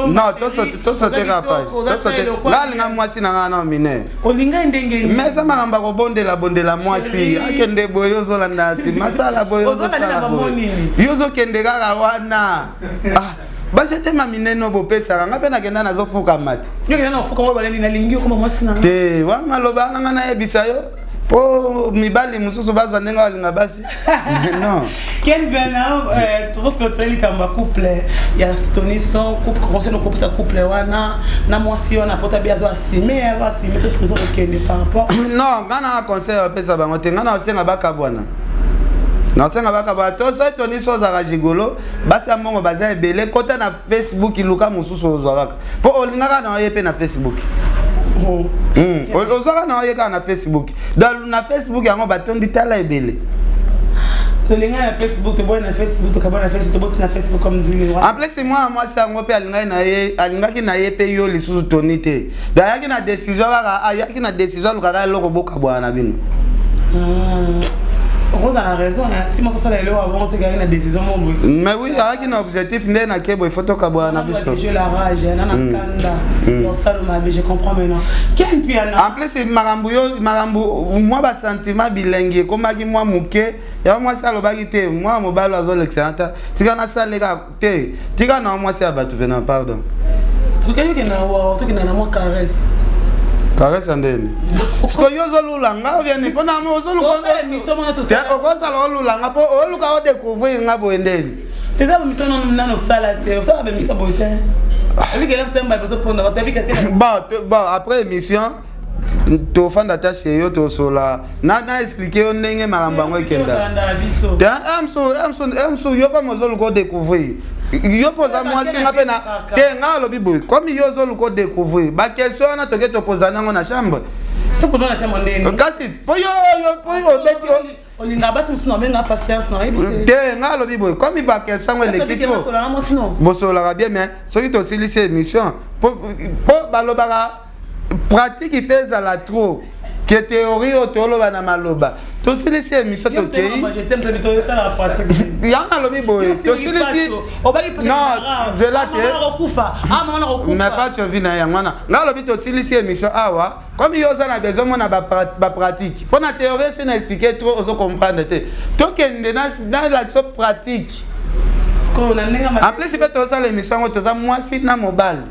Non, tosoteka page nga alinga mwasi na nga na minere. Olinga ndenge? Mais eza makambo ya kobondela bondela mwasi akende boye, ozolanda nsima, asala boye, ozosala boye, yo ozokende kaka wana. Basi etema minene oyo bopesaka nga mpe nakenda nazofukama te. Te, wa maloba wana nga nayebisa yo mpo mibali mosusu bazwa ndenge balinga basi, non. Ken Bena, tozoclôturer likambo ya couple ya Tony Son. Couple, conseil nokopesa couple wana na mwasi wana po tabi azo assume, azo assume to prison kokende par rapport? Non, nga na conseil bapesa bango te. Nga na osenga bakabwana, na osenga bakabwana. To soki Tony So ozalaka gigolo, basi ya mbongo baza ebele. Kota na Facebook, luka mosusu ozwa kaka, mpo olingaka na oye mpe na Facebook. Ozwaka na oye kaka na Facebook. Donc na Facebook yango batondi, tala ebele. Tolinga na Facebook, toboyi na Facebook, tokaboyi na Facebook, toboti na Facebook, comme dit. En plus mwana mwasi yango mpe alingaki na ye, alingaki na ye mpe yo lisusu Toni te. Donc ayaki na décision kaka, ayaki na décision alukaka eloko bokabwana na bino. Okozala na raison ti moso asala eloko abongo seki ayaki na décision mo boye. Mais oui, ayaki na objectif nde nake boye, faut tokabwana na biso. Je la rage na kanda osala mabe, je comprends maintenant, Ken Piana. En plus makambo yo, makambo mwa basentiment bilengi ekomaki mwa moke. Yango mwasi alobaki te, mwa mobali azolekisa ata tika nasaleka te, tika na mwasi ya bato pena, pardon. Tokende tokenda na mwa caresse. Caresse ya ndeni? Siko yo ozolula nga ovieni mpona okozala olula nga mpo oluka odécouvrir nga boye ndeni? Eza bamission nano osala te, osala bamission boye te. Abikela biso mba biso ponda bato abika te. Bon, après émission tofanda ta chez yo, tosola na explique yo ndenge makambo yango ekenda te. Msu yo comme ozoluka odécouvrir, yo mpo oza mwasi, nga mpe na te. Nga alobi boye, comme yo ozoluka odécouvrir, baquestion wana toke topozana yango na chambre. Topozana na chambre ndeni? Kasi mpo yo mpo obeti. Olingaka basi mosusu na obenga patience na oyebisi. Te, nga alobi boye, comme baquestion yango eleki trop, bosololaka bien. Mais soki tosilisi émission, mpo balobaka pratique fe ezala trop ke théorie oyo toloba na maloba. Tosilisi émission, tokei. Yango nalobi boye, tosilisi. Non, zela te, mais pas tu vi na yango wana. Nga alobi tosilisi émission awa, comme yo oza na besoin mona bapratique, mpo na théorie esi na explique trop, ozo comprendre te. Tokende nalakisa pratique. En plus mpe tosala émission yango, toza mwasi na mobali.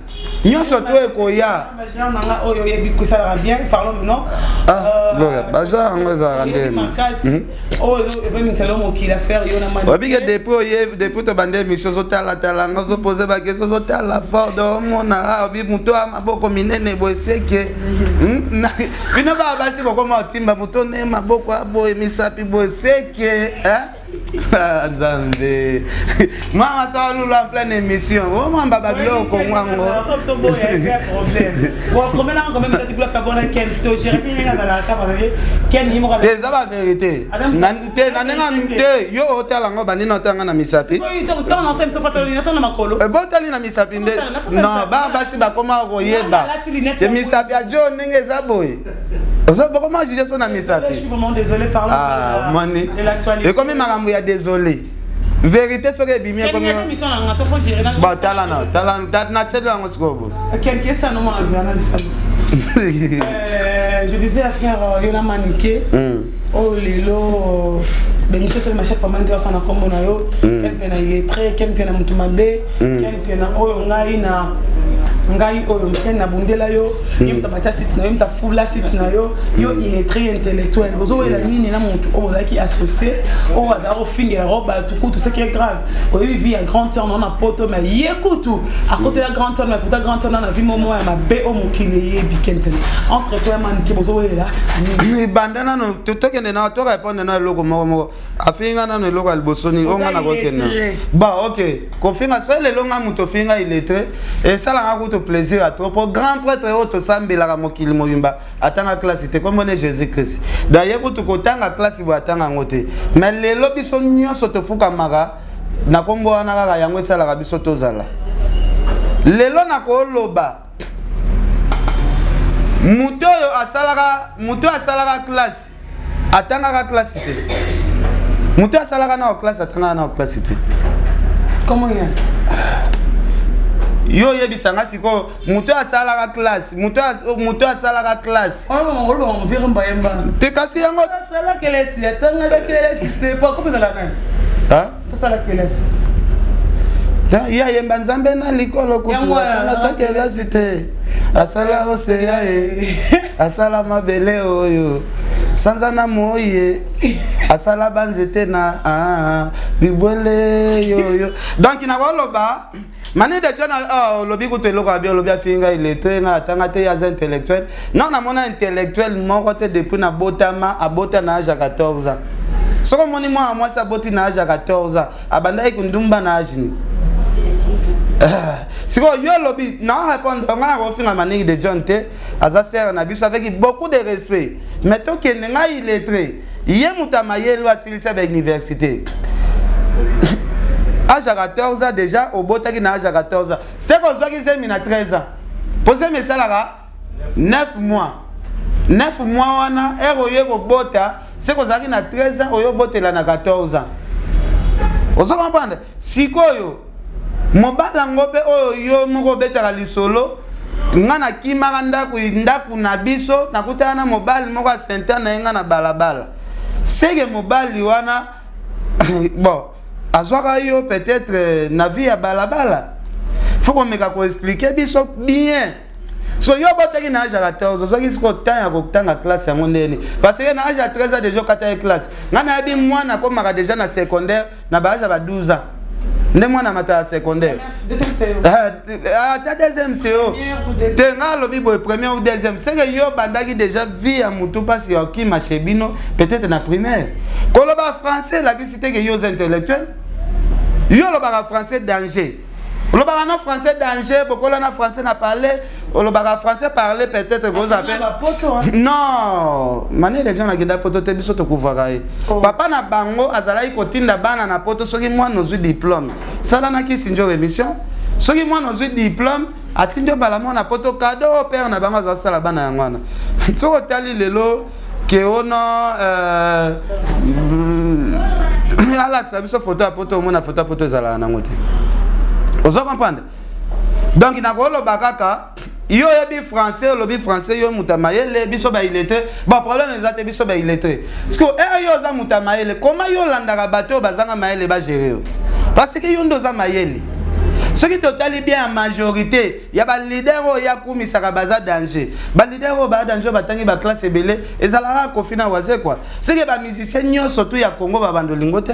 Nyonso to ekoya. Bagenre na nga oyo oyebi kosalaka bien, parlons maintenant. Ah, Gloria, bagenre yango ezalaka ndeni? Makasi oyo ezoningisa lo mokili, affaire yo na mani. Obike depuis oye, depuis tobanda émission, ozotalatala nga, ozopose baquestion, ozotala fort, omona obi moto ya maboko minene boye seke. Bino baa basi bokoma otimba moto ne maboko ya boye, misapi boye seke, hein? Ah, Nzambe, mwana asala lula en pleine émission, omwamba babiloko ngwango. Eza bavérité te na ndenge te yo otala yango bandini otanga na misapi, botali na misapi nde. Non, bana basi bakoma koyeba te misapi ya jo ndenge eza boye, bokoma juge so na misapi. Moni ekomi makambo ya désolé, vérité soki ebimi ekomi. Bon, tala na tala na tieli yango sikoyo boye. Je disais, affaire yo na Manike oyo lelo bémission esalema chaque fois mandi osana nkombo na yo, ken mpe na illettré, ken mpe na motu mabe, ken mpe na oyo ngai na ngai oyo ken nabundela yo, yo moto abatia site na yo, moto afula site na yo, yo illettré intellectuel, bozowela nini na motu oyo bozalaki associé, oyo azala kofingela ro bato kutu? Ce qui est grave, oyebi vie ya grande sœur na poto, mais ye kutu akotela grande sœur, mais kuta grande sœur na vie momo ya mabe oyo mokili eyebi. Ken mpena, entre toi ya Manike, bozowelela nini? Banda nano, tokende na torépondre na eloko moko moko. Afinga nano eloko ya liboso nini oyo nga nakokende? Bon, ok, kofinga soki lelo nga moto ofinga illettré, esalanga kutu plaisir ya trop, po grand prêtre oyo tosambelaka mokili mobimba atanga classe te, kombo ne Jésus Christ. Daye kutu kotanga classe boye atanga yango te, mais lelo biso nyonso tofukamaka na kombo wana kaka, yango esalaka biso tozala lelo. Nakoloba moto oyo asalaka, moto oyo asalaka classe atangaka classe te, moto oyo asalaka nao classe atangaka nao classe te. Comment ya? Yo oyebisanga sikoyo, moto oyo asalaka classe, moto oyo asalaka classe te, kasi yango asala kelasi, atangaka kelasi te, po akomezala nani? Tosala kelasi. Ye ayemba Nzambe na likolo kutu atanga ta kelasi te, asala oseya ye, asala mabele oyo, sanza na moi ye, asala banzete na bibwele yoyo. Donc nakoloba mani de John olobi kutu eloko abi, olobi afinga illettré, nga atanga te, ye aza intellectuel. Non, namona intellectuel moko te depuis nabotama abota na age ya 14 ans. Soki omoni mwana mwasi aboti na age ya 14 ans, abandaki kundumba na age ni sikoyo yo olobi na répondre. Nga nakofinga Maniki de John te, aza sere na biso, avec beaucoup de respect, mais tokende. Ngai illettré, ye moto ya mayele asilisa bauniversité age ya 14 ans. Déjà obotaki na age ya 14 ans, seke ozwaki zemi na 13 ans, po zemi esalaka 9 mois. 9 mois wana ere oye kobota, seke ozalaki na 13 ans, oyo obotela na 14 ans. Ozo comprendre? Sikoyo mobali yango mpe oyo yo moko obetaka lisolo, nga nakimaka ndako, ndako na biso, nakutana na mobali moko asenta na ye nga na balabala, seke mobali wana, bon, azwaka yo peut-être na vie ya balabala. Faut komeka koexpliquer biso bien. So yo obotaki na age ya 14, ozwaki sikoyo temps ya kotanga classe yango ndeni? Parce que na age ya 13 ans déjà okata ye classe. Ngai nayebi mwana akomaka déjà na secondaire na baage ya ba 12 ans, nde mwana mata ya secondaire, ata deuxième CO te. Ngai alobi boye, première ou deuxième, seke yo bandaki déjà vie ya motu mpasi ya okima chez bino peut-être na primaire. Koloba français elakisi te ke yo oza intellectuel. Yo olobaka français danger, olobaka na français danger, bokola na français na parler, olobaka français parler, peut-être koza mpe non. Maniere Jean akenda poto te, biso tokuvaka ye. Papa na bango azalaki kotinda bana na poto. Soki mwana ozwi diplôme, sala na kisi nzoko émission, soki mwana ozwi diplôme, atindi yo mbala moko na poto, cadeau oyo père na bango azosala bana yango wana. Soki otali lelo ke ono alakisa biso foto ya poto, omona foto ya poto ezalaka nango te. Ozo comprendre? Donc nakoloba kaka, yo oyebi français, olobi français, yo moto ya mayele, biso baillettré. Bon, problème eza te, biso baillettré. Parce que ere yo oza moto ya mayele, koma yo olandaka bato oyo bazanga mayele bagérer yo, parce que yo nde oza mayele. Soki totali bien ya majorité ya ba leader oyo ye akumisaka baza danger. Ba leader oyo ba danger oyo batangi ba classe ebele ezalaka Koffi na Wazekwa. Seke ba musiciens nyonso tout ya Congo ba bando lingo te.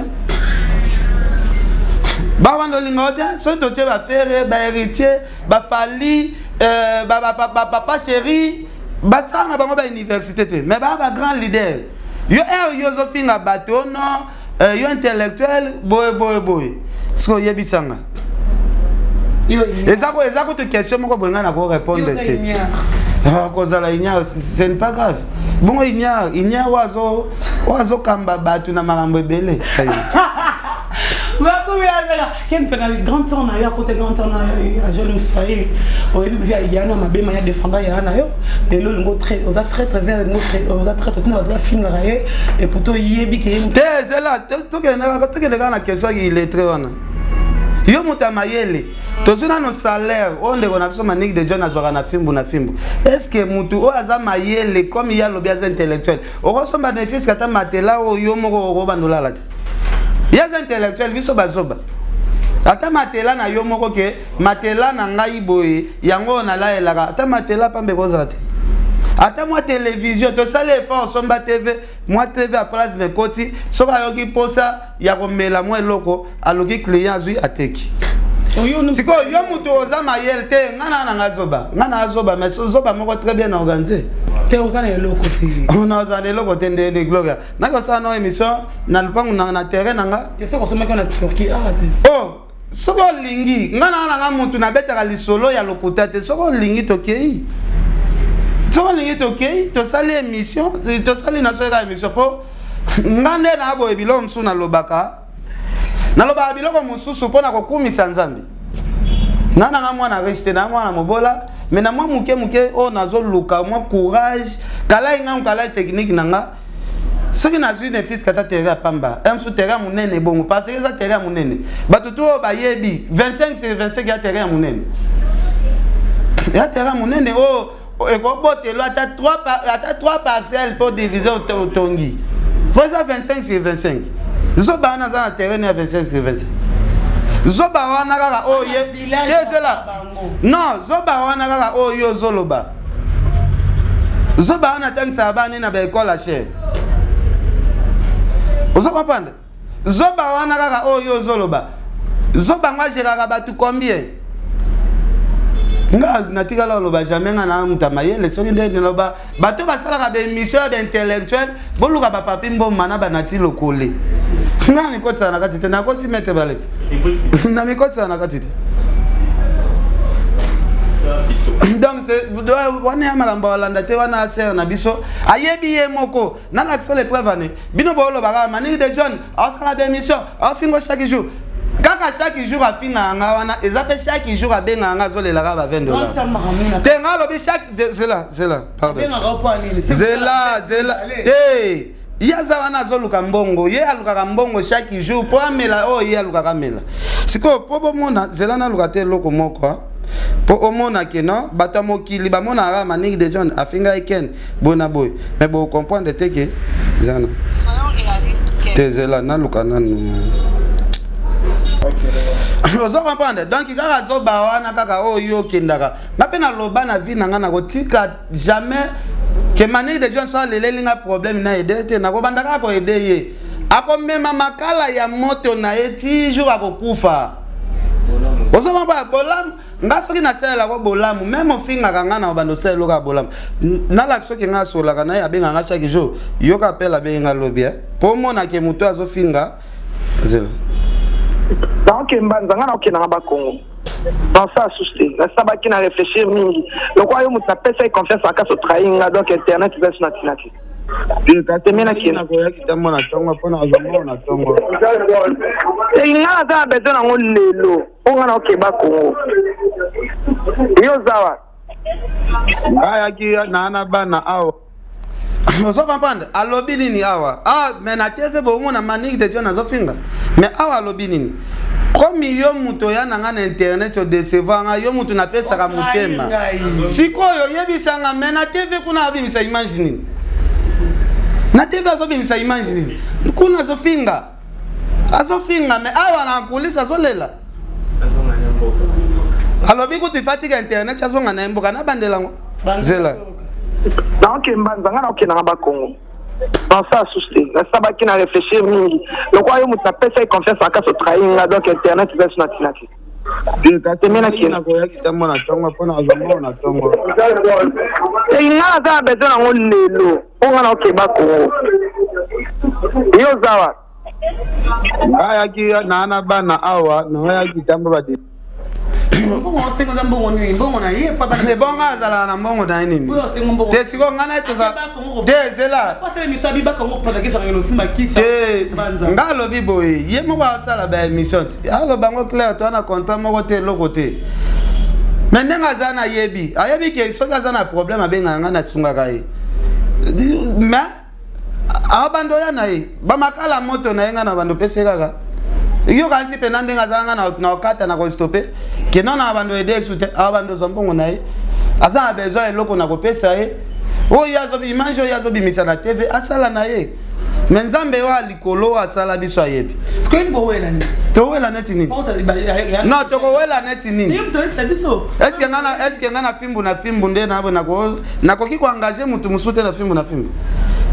Ba bando lingo te. Soki totie ba Ferre, ba Héritier, ba Fally, euh, ba, ba, ba, ba Papa Chéri, basala na bango ba université te. Mais ba ba grand leader. Yo heure yo ozofinga bato non, euh, yo intellectuel boye boye boye. Siko oyebisanga. Eza ko eza kutu question moko boye nga na ko répondre te. Ah, kozala ignare ce n'est pas grave. Bongo ignare, ignare oyo oyo azokamba bato na makambo ebele. Bakomi azala ken mpe na grande sœur na yo akota grande sœur na yo ya jeune swahili oyebi vi ya na mabe ma ya défendre ya na yo lelo olingo très oza très très vers olingo oza très très tina bato bafingaka ye et pourtant oyebi ke ye te zela tokende kaka na question ya illettré wana. Yo moto ya mayele tozwi nano salaire oyo ndeko na biso Manique de John azwaka na fimbu na fimbu. Est ce que mutu oyo aza mayele comme ye alobi aza intellectuel okosomba ne fiske ata matela oyo yo moko okobanda olala te? Ye aza intellectuel, biso bazoba. Ata matela na yo moko ke matela na ngai boye yango oyo nalayelaka, ata matela pambe ekozala te. Ata mwa télévision tosali effort osomba TV, mwa TV ya plasme ekoti, soki ayoki mposa ya komela mwa eloko aluki client azwi ateki. Sikoyo yo mutu oza mayele te, nga na nga zoba, nga na zoba mais zoba moko très bien organisé. Te oza na eloko te. Oza na eloko te nde Gloria. Nakosala na émission na lupangu na, na terrain na nga. Te soki osomaki na Turquie awa te. Oh, soki olingi nga na nga mutu nabetaka lisolo ya lokuta te. Soki olingi tokei. Soki olingi tokei, tosali émission, tosali na soki émission po nga nde na boye biloko mosusu nalobaka. Nalobaka biloko mosusu mpo na kokumisa Nzambe. Nga na nga mwana riche te, na mwana mobola, mais na mwa moke moke oyo nazoluka mwa courage, kalai nga kalai technique na nga. Soki nazwi ne fils kata terrain ya pamba, un sous terrain monene bongo parce que eza terrain monene. Bato to oyo bayebi 25 sur 25 ya terrain monene. Ya terrain monene oyo ekobotelo ata 3 ata 3 parcelles pour diviser otongi. Faut eza 25 sur 25. Zoba wana aza na terrain ya 25 sur 25. Zoba wana kaka oyo ye ezela. Non, zoba wana kaka oyo ozoloba. Zoba wana atangisaka bana na ba école ya cher. Ozo comprendre? Zoba wana kaka oyo ozoloba. Zoba ngo agéraka bato combien? Nga natikala oloba jamais nga na mutu ya mayele soki nde niloba bato basalaka ba émission ya ba intellectuel boluka ba papi mboma na banati lokole. Nga mikotisa na kati te nakosi mete baleti. Na mikotisa na kati te. Donc c'est wana ya makambo alanda te wana sœur na biso ayebi ye moko nalakisa le preuve ane bino boolobaka Manique de John asala ba émission afingo chaque jour kaka chaque jour afingaka nga wana eza mpe chaque jour abengaka nga azolelaka ba 20 dollars te nga alobi chaque zela zela pardon zela zela te ye aza wana azoluka mbongo ye alukaka mbongo chaque jour mpo amela oyo ye alukaka amela sikoyo mpo bomona zela naluka te eloko moko mpo omona ke non bato ya mokili bamonaka Manique de John afinga ye ken boye na boye mais bocomprendre te ke zana te zela naluka nanu ozo comprendre. Donc kaka azoba wana kaka oyo yo okendaka nga mpe naloba na vie na nga nakotika jamais ke Manique de John so aleleli nga problème na aide te nakobanda kaka koaider ye akomema makala ya moto na ye ti jour akokufa. Ozo comprendre? Bolamu nga soki nasalelako bolamu même ofingaka nga na obanda osalela kaka bolamu nalaki soki nga asolaka na ye abengaka nga chaque jour yoka appel abengi nga lobi po omonake moto azofinga zela. Naoke mbanza nga naokendanga bakongo nasala susu te nasabaki na réfléchir mingi lokola yo moto napesa ye confiance makasi otrahir nga donc internet eza so na ntina te. Nakoyaki ntango na ntongo mpo nazwa mbongo na ntongo. Te nga naza na besoin nango lelo mpo nga naokeba Kongo yo oza wa Ngayaki naa na bana awa. Ozo comprendre? Alobi nini awa? Ah, mais na TV bomona Manique de John azofinga. Mais awa alobi nini? Komi yo moto oya na nga na internet odecevoir nga yo moto napesaka motema. Sikoyo oyebisanga mais na TV kuna abimisa image nini? Na TV azobimisa image nini? Kuna azofinga. Azofinga mais awa na coulisse azolela. Alobi kutu ifatika internet azonga na ye mboka nabandela yango zela. Naoke mbanza nga naokendanga bakongo nasala susu te, nasabaki na réfléchir mingi lokola yo moto napesa ye confiance makasi, otrahi nga, donc internet eza so na ntina te. Nakoya kitambo na ntongo mpo nazwa mbongo na ntongo. Nga naza na besoin nango lelo mpo nga naokeba Kongo. Yo oza wapi? Ngayaki naa na bana awa, nayaki kitambo badi. Mbongo osenga eza mbongo nini? Mbongo na ye? Ebongo azalaka na mbongo na ye nini te? Sikoyo ngai naye toza te, zela te. Nga alobi boye, ye moko asala baémission te, aloba yango clair, toa na contrat moko te, eloko te. Me ndenge aza nayebi, ayebi ke soki aza na problème abengaka ngai, nasungaka ye. Mais abanda oya na ye bamakala moto na ye, ngai na bando pese kaka yo kasi mpena ndenge aza nga na okata na kostope keno na bando ede su te. Abando ozwa mbongo na ye, aza na besoin eloko na kopesa ye oyo image oyo azobimisa na TV asala na ye. Me Nzambe oyo likolo asala biso ayebi. Towela neti nini? Non, tokowela neti nini? Est-ce nga na fimbu na fimbu nde nakoki koengage motu mosusu te? Na fimbu na fimbu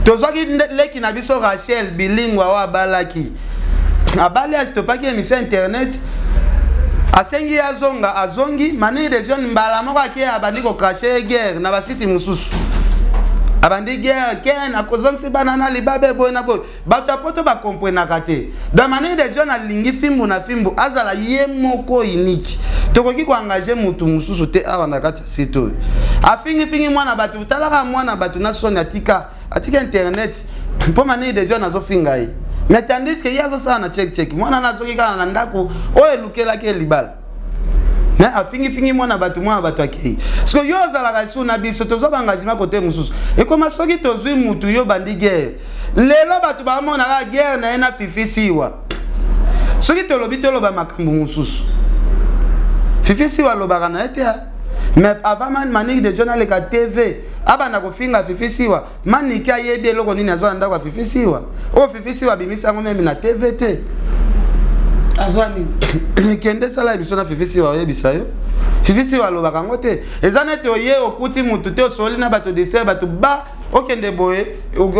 tozwaki leki na biso Rachel Bilingwa oyo abalaki, abali, astopaki émission internet, asengi ye azonga, azongi. Maniri de John mbala moko ake abandi kocracher ye guerre na basite mosusu, abandi guerre ken akozongisi bana na libabe boye na boye. Bato ya poto bakomprenaka te. Donc Maniri de John alingi fimbu na fimbu azala ye moko unique, tokoki koengage motu mosusu te awa na kati ya site oyo. Afingifingi mwana bato, talaka mwana bato na soni, atika atika internet mpo Maniri de John azofinga ye. Mais tandis que ye azosala na check check, mwana na azoki kaka na ndako oyo elukelaki ye libala, mais afingifingi mwana bato, mwana bato akei. Soki yo ozalaka esu na biso, tozwa baengagement kote mosusu ekoma. Soki tozwi mutu yo bandi guerre lelo, bato bamonaka guerre na ye na Fifi Siwa. Soki tolobi, toloba makambo mosusu, Fifi Siwa alobaka na ye te. Mais avant Maniki de John aleka TV abanda kofinga Fifi Siwa, Maniki ayebi eloko nini azwa na ndako ya Fifi Siwa oyo Fifi Siwa abimisi yango meme na TV te. Azwa nini? Kende sala biso na Fifi Siwa, oyebisa yo Fifi Siwa alobaka yango te. Eza neti oye okuti mutu te, osoli na bato, distraire bato, ba okende boye,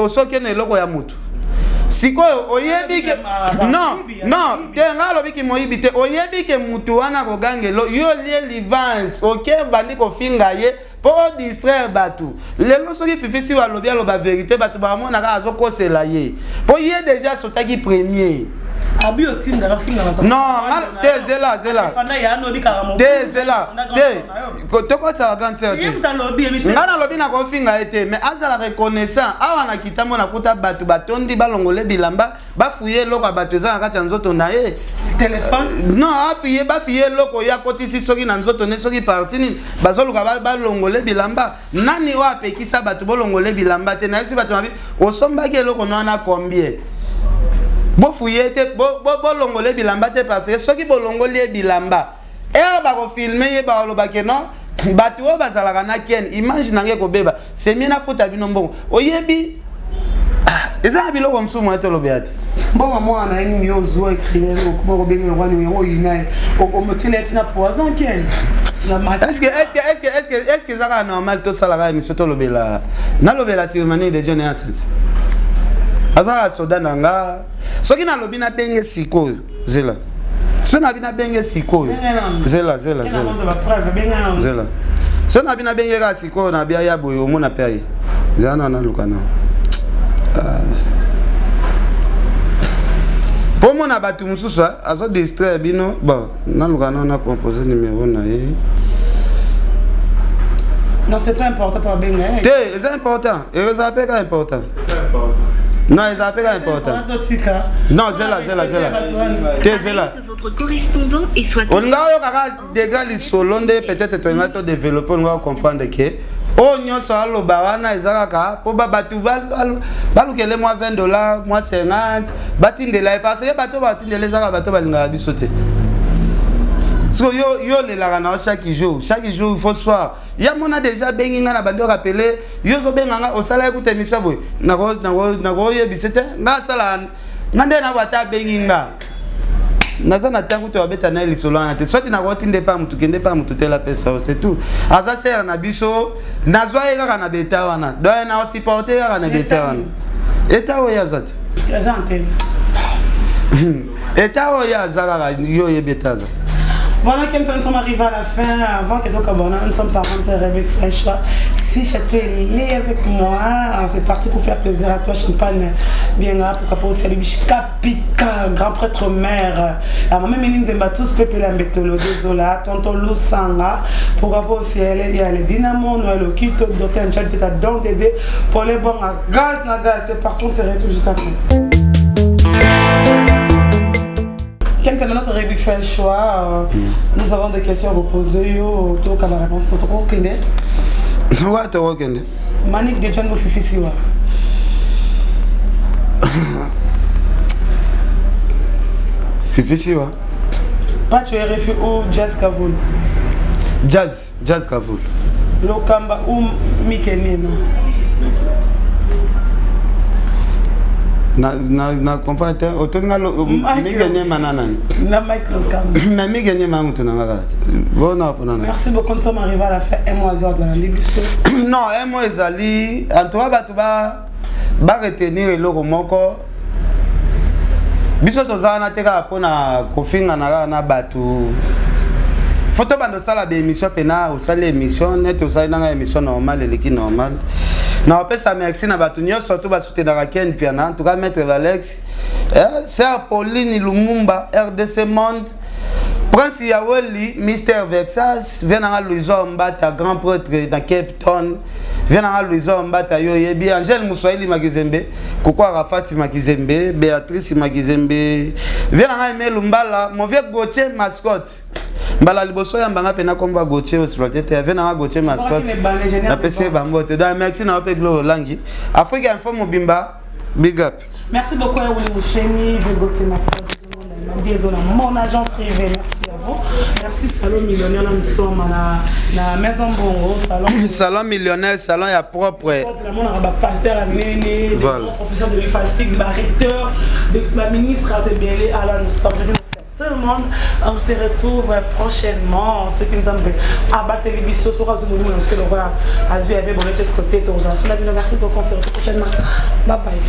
osoki na eloko ya mutu. Sikoyo oyebi ke non, non te, ngai alobiki moyibi te. Oyebi ke mutu wana akogangelo yo, lie livance, oke bandi kofinga ye mpo odistraire bato. Lelo soki Fifi Siwa alobi, aloba vérité, bato bamonaka azokosela ye mpo ye déjà asotaki premier. Abi otindaka fingaka. Non te, zela, zela te, zela te, tokotisaka grande sœur te. Ngai nalobi na kofinga ye te, mais azala reconnaissant. Awa na kitambo nakuta bato batondi, balongole bilamba, bafuye eloko ya bato eza na kati ya nzoto na ye. Non, afuye, bafuye eloko ye akotisi soki na nzoto ne, soki parti nini, bazoluka balongole bilamba. Nani oyo apekisa bato bolongole bilamba te? Nayebisi bato mabi osombaki eloko no wana combien? Bofuye te, bolongole bilamba te, parce que soki bolongoli ye bilamba ere bakofilme ye, balobake non, bato oyo bazalaka na ken, image na ngai ekobeba, semie nafuta bino mbongo. Oyebi eza na biloko mosusu moye tolobela te. Mbongo mwana na ye nini? Yo ozwa écrire okobengela wani yango oyina ye, okomotiela ye ntina poison ken. Est-ce que eza kaka normal tosalaka émission, tolobela, nalobela sur Manique de John Yansens? Aza kaka soda na nga. Soki nalobi nabenge sikoyo, zela, soki nabi nabenge sikoyo, zela, zela, zela, zela, soki nabi nabenge kaka sikoyo, nabi aya boye, omona mpe aye. Zela na naluka na mpo mona bato mosusu azodistraire bino. Bon, naluka na na compose numéro na ye. Non, c'est pas important pour benga. Te, eza important, eza mpe ka important. Non, eza mpe ka important. Non, zela, zela, zela te, zela. Olinga oyoka kaka degré lisolo nde peut-être tolinga todéveloppe, olinga ocomprendre ke oyo nyonso aloba wana eza kaka mpo bato balukele mwa 20 dollar, mwa 50, batindela ye, parce que bato batindela eza kaka bato balingaka biso te. Siko yo, yo olelaka na yo chaque jour, chaque jour il faut soir ya mona déjà abengi nga na bandi orapele yo, ozobenga nga, osalaki kuta émission boye, nakoyebisa te. Nga asala nga nde na ata abengi nga. Naza na ntango to abeta na ye lisolo wana te. Soit nakotinda epa mutu, kende epa mutu tela pesa yo, c'est tout. Aza sere na biso, nazwa ye kaka na beta wana. Donc na supporter kaka na beta wana. Eta oyo aza te. Aza antenne. Eta oyo aza kaka yo oyebi eta aza. Voilà, quand nous sommes arrivés à la fin, avant que donc nous sommes parents avec Fraîche. Si Château est avec moi, c'est parti pour faire plaisir à toi, Champagne. Bien là, pourquoi pas aussi Kapika, grand prêtre mère. La maman Méline Zemba, tous Pépé Lambetolo, Désolé, Tonton Loussanga, pourquoi pas aussi elle, il y a le Dynamo, Noël Okito, Docteur Nchal, Teta Don Dédé, pour les bons à gaz, na gaz, c'est parti, on se retrouve juste après. Quelqu'un de notre rubrique fait un choix. Nous avons des questions à vous poser. Yo, tout cas, la réponse. Tout Ouais, tokokende. Manick de John Fifi Siwa. Fifi Siwa. Pacho RFI ou Jazz Kavoul. Jazz Kavoul. Lokamba ou Mikenina. Na comprendre te otonga Mike Nyema na nani? Na Mike Lokamba. Mais Mike Nyema mutu na ngaka. Bona pona na. Merci beaucoup, nous sommes arrivés à la fin. Un mois dans la biso. Non, un mois ezali en tout cas bato ba retenir eloko moko. Biso tozala na te kaka mpona kofingana kaka na bato. Faut tobanda osala baémission mpena osali émission neti osali nanga émission normale eleki normale. Na opesa merci na bato nyonso to basoutenaka Ken Piana, en tout cas maître Valex, sœur Pauline Lumumba, RDC Monde, Prince Yaweli, Mister Vexas, vient nanga Louison Mbata, grand prêtre na Cape Town, vient nanga Louison Mbata yo yebi, Angèle Mouswahili Makizembe, Koko Arafat Makizembe, Béatrice Makizembe, vient nanga Aimé Lumbala, mon vieux Gauthier Mascotte. Mbala liboso ya mbanga pena komba Gauthier exploité te, vient nanga Gauthier Mascotte. Na pese bango te. Donc merci na pe Glo Langi. Afrique Info Mobimba, big up. Merci beaucoup à Willy Moucheni, Gauthier Mascotte. Mon agent privé, merci à vous. Merci Salon Millionnaire, nous sommes à la Maison Bongo. Salon, salon Millionnaire, salon ya propre. Propre, pasteur Améné, professeur de l'IFASIC, recteur, de ministre de Belé, alors nous sommes. Tout le monde, on se retrouve prochainement. Ceux qui nous aiment, abattre les bisous, sur Azou Moulou, parce que le roi Azou avait bon, côté, merci beaucoup, on se retrouve prochainement. Bye bye.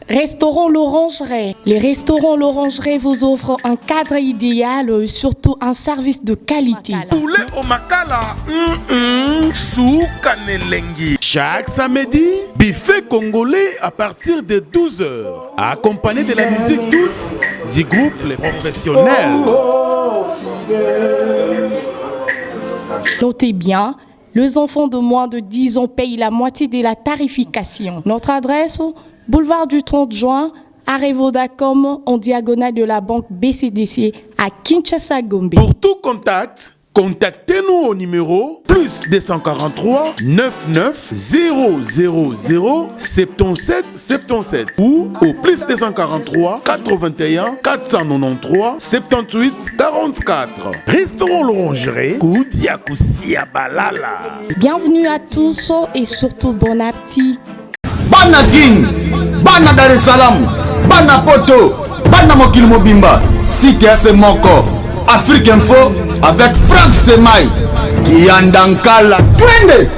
Restaurant L'Orangerie. Les restaurants L'Orangerie vous offrent un cadre idéal et surtout un service de qualité. Poulet au makala, soukanelengi. Chaque samedi, buffet congolais à partir de 12h, accompagné de la musique douce du groupe Les Professionnels. Notez bien, les enfants de moins de 10 ans payent la moitié de la tarification. Notre adresse, boulevard du 30 juin, arrêt Vodacom, en diagonale de la banque BCDC à Kinshasa Gombe. Pour tout contact, contactez-nous au numéro plus 243 99 0 0 0 77 77 ou au plus 243 81 493 78 44. Restaurant L'Orangerie, Koudia Koussia Balala. Bienvenue à tous et surtout bon appétit. Bana King, Bana Dar es Salaam, Bana Poto, Bana Mokili Mobimba, site ya se moko, Afrique Info avec Franck Semai, Yandankala, twende!